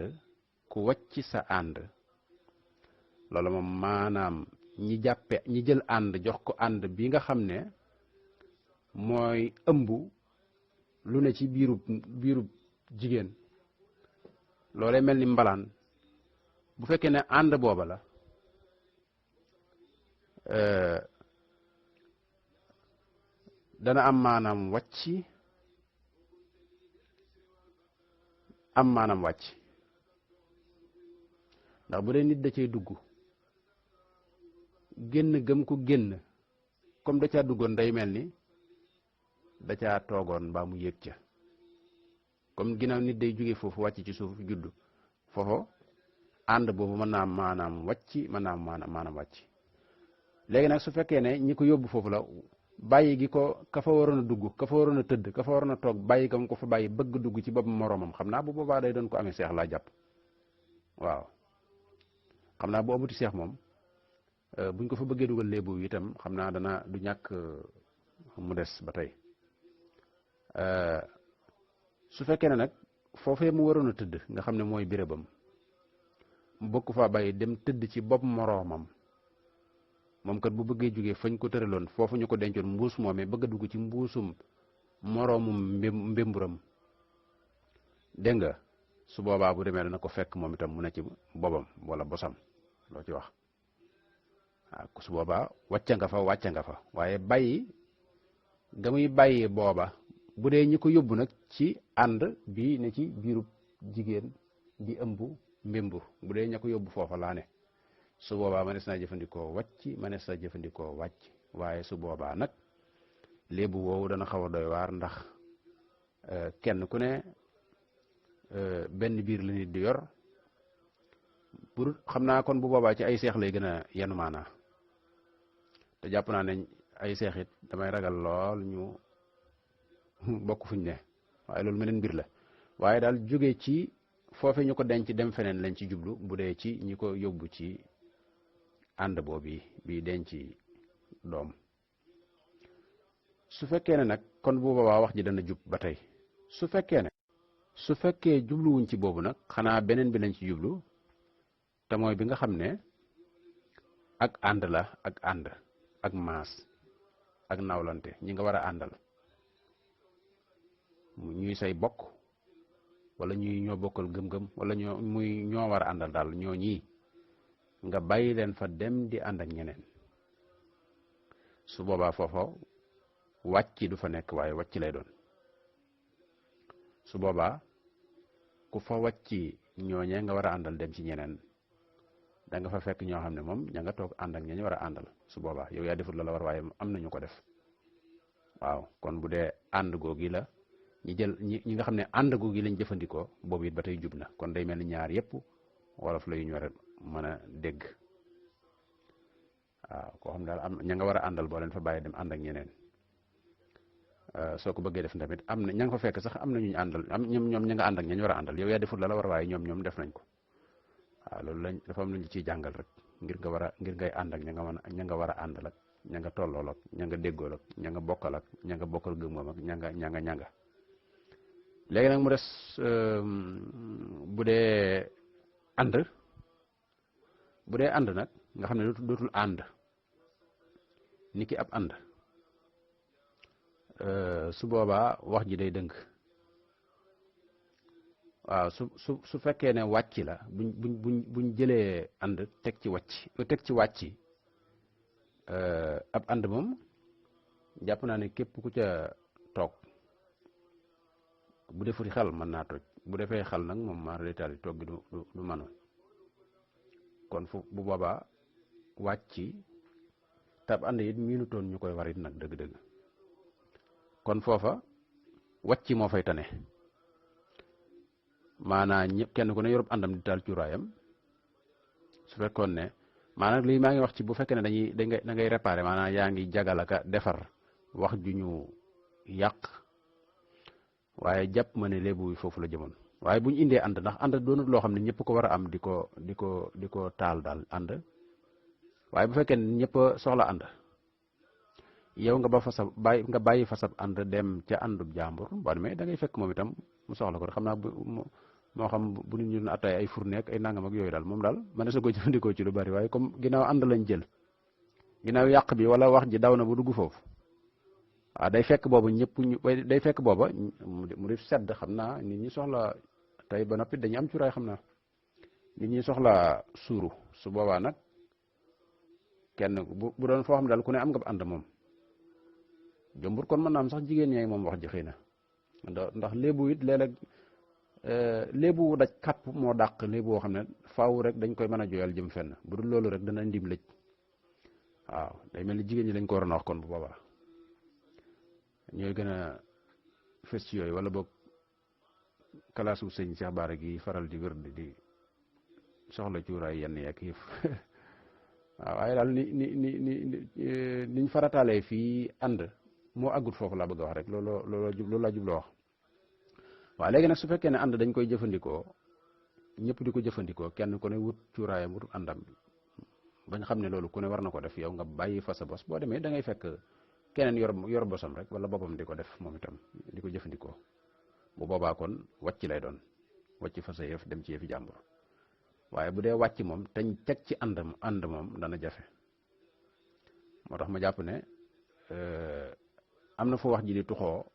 loolu moom maanaam ñi jël ànd jox ko ànd bi nga xam ne mooy ëmb lu ne ci biirub jigéen loolee mel ni mbalaan bu fekkee ne ànd booba la dana am maanaam wàcc ndax bu dee nit da cay dugg génn gëm ko génn comme da caa duggoon day mel ni da caa toogoon mbaa mu yéeg ca comme ginnaaw nit day jóge foofu wàcc ci suuf juddu foofu ànd boobu mën naa maanaam wàcc mën naa maanaam wàcc léegi nag su fekkee ne ñi ko yóbbu foofu la bàyyi gi ko ka fa waroon a dugg ka fa waroon a tëdd ka fa waroon a toog bàyyi gam ko fa bàyyi bëgg dugg ci boppam moroomam xam naa bu boobaa day doon ko amee seex laa jàpp waaw xam naa bu amuti seex moom buñ ko fa bëggee dugal léebu itam xam naa dana du ñàkk mu des ba tey su fekkee ne nag foofee mu waroon a tëdd nga xam ne mooy bérébam mu bëgg faa bàyyi dem tëdd ci bopp moroomam moom kat bu bëggee jógee fañ ko tëraloon foofu ñu ko dencoon mbuus moomee bëgg a dugg ci mbuusum moroomum mbémburam dégg nga su boobaa bu demee dana ko fekk moom itam mu ne ci bobam wala bosam loo ci wax waaw su boobaa wàcce nga fa waaye bàyyi nga muy bàyyi booba bu dee ñi ko yóbbu nag ci ànd bi ne ci biirub jigéen di ëmb mbémbur bu dee ña ko yóbbu foofa laa ne su boobaa mënees naa jëfandikoo wàcc mënees naa jëfandikoo wàcc waaye su boobaa nag léebu woowu dana xaw a doy waar ndax kenn ku ne benn biir la nit di yor pour xam naa kon bu boobaa ci ay seex lay gën a yenu maanaa te jàpp naa ne ay seex it damay ragal lool ñu bokk fuñ ne waaye loolu meneen mbir la waaye daal jóge ci foofe ñu ko denc dem feneen lañ ci jublu bu dee ci ñi ko yóbbu ci ànd boobu bi denc doom su fekkee ne nag kon bu boobaa wax ji dana jub ba tey su fekkee jubluwuñ ci boobu nag xanaa beneen bi lañ ci jublu te mooy bi nga xam ne ak ànd la ak ànd ak maas ak nawlante ñi nga war a àndal ñuy say bokk wala ñuy ñoo bokkal gëm-gëm wala ñoo war a àndal daal ñoo ñii nga bàyyi leen fa dem di ànd ak ñeneen su boobaa foofa wàcc du fa nekk waaye wàcc lay doon su boobaa ku fa wàcc ñooñee nga war a àndal dem ci ñeneen da nga fa fekk ñoo xam ne moom ña nga toog ànd ak ña ñu war a àndal su boobaa yow yaa defut la war waaye am nañu ko def waaw kon bu dee ànd googi la ñi nga xam ne ànd googi lañ jëfandikoo boobu it ba tey jub na kon day mel ni ñaar yépp wolof la yu ñu war a mën a dégg waaw koo xam daal am ña nga war a àndal boo leen fa bàyyi dem ànd ak ñeneen soo ko bëggee def tamit am na ña nga fa fekk sax am na ñu àndal ñoom ña nga ànd ak ña ñu war a àndal yow yaa defut la war waaye ñoom def nañ ko waaw loolu lañ dafa am lu ñu ciy jàngal rek ngir ngay ànd ak ña nga war a àndal ak ña nga tollool ak ña nga déggool ak ña nga bokkal ak ña nga bokkal gëm-gëm ak ña nga léegi nag mu des bu dee ànd nag nga xam ne dootul ànd ni ki ab ànd su boobaa wax ji day dëng waaw su fekkee ne wàcc la buñ jëlee ànd teg ci wàcc ab ànd moom jàpp naa ne képp ku ca toog bu defuti xel mën naa toj bu defee xel nag moom maa rétaali toog gi du manu kon bu boobaa wàcc te ab ànd it miinutoon ñu koy war it nag dëgg-dëgg kon foofa wàcc moo fay tane maanaam ñëpp kenn ku ne yorub àndam di taal cuuraayam su fekkoon ne maanaam lii maa ngi wax ci bu fekkee ne da ngay réparer maanaam yaa ngi jagalaka defar wax ju ñu yàq waaye jàpp ma ne léebu foofu la jëmoon waaye bu ñu indee ànd ndax ànd doonut loo xam ne ñëpp ko war a am di ko taal daal ànd waaye bu fekkee ne ñëpp soxla ànd yow nga bàyyi fa sab ànd dem ca àndub jàmbur boo demee da ngay fekk moom itam mu soxla ko rek xam naa moo xam bu nit ñu doon attaay ay fourne ak ay nangam ak yooyu daal moom daal mën na sa ko jëfandikoo ci lu bari waaye comme ginnaaw ànd lañ jël ginnaaw yàq bi wala wax ji daw na bu dugg foofu waaw day fekk booba day fekk booba mu di sedd xam naa nit ñi soxla tey ba noppi dañu am cuuraay xam naa nit ñi soxla suuru su boobaa nag kenn bu doon foo xam daal ku ne am nga ànd moom jombur kon mën naa am sax jigéen ñi moom wax ji xëy na ndax léebu it léeg-léeg léebu daj kàpp moo dàq léebu woo xam ne faaw rek dañ koy mën a joyal jëm fenn bu dul loolu rek dana ndim lëj waaw day mel ni jigéen ñi lañ ko waroon a wax kon bu boobaa ñooy gën a fës ci yooyu wala boog kalaasu sëñ Cheikh Bara gi faral di wér di soxla cuuraay yenn yeeg yëf waaw waaye daal niñ farataalee fii ànd moo àggut foofu laa bëgg a wax rek loolu laa jubloo wax waaw léegi nag su fekkee ne ànd dañ koy jëfandikoo ñëpp di ko jëfandikoo kenn ku ne wut cuuraayam wut àndam bañ xam ne loolu ku ne war na ko def yow nga bàyyi fa sa bos boo demee da ngay fekk keneen yor bosam rek wala boppam di ko def moom itam di ko jëfandikoo bu boobaa kon wàcc lay doon wàcc fa sa yëf dem ci yëfi jàmbur waaye bu dee wàcc moom teñ teg ci ànd moom dana jafe moo tax ma jàpp ne am na fu wax ji di tuxoo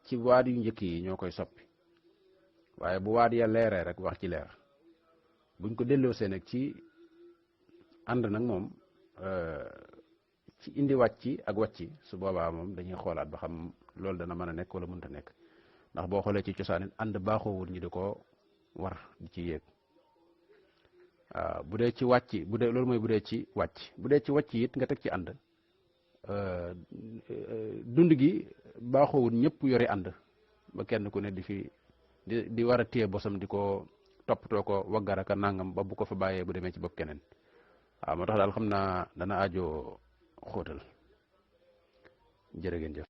ci waat yu njëkk yi ñoo koy soppi waaye bu waat ya leeree rek wax ci leer buñ ko delloosee nag ci ànd nag moom ci indi wàcc ak wàcc su boobaa moom dañuy xoolaat ba xam loolu dana mën a nekk wala mënta nekk ndax boo xoolee ci cosaan it ànd baaxoowul ñi di ko war di ci yéeg waaw bu dee ci wàcc loolu mooy bu dee ci wàcc it nga teg ci ànd dund gi baaxoowul ñëpp yore ànd ba kenn ku ne di war a téye bosam di ko toppatoo ko waggaraka nangam ba bu ko fa bàyyee bu demee ci bopp keneen waaw moo tax daal xam naa dana aajo xóotal jërë ngeen jëf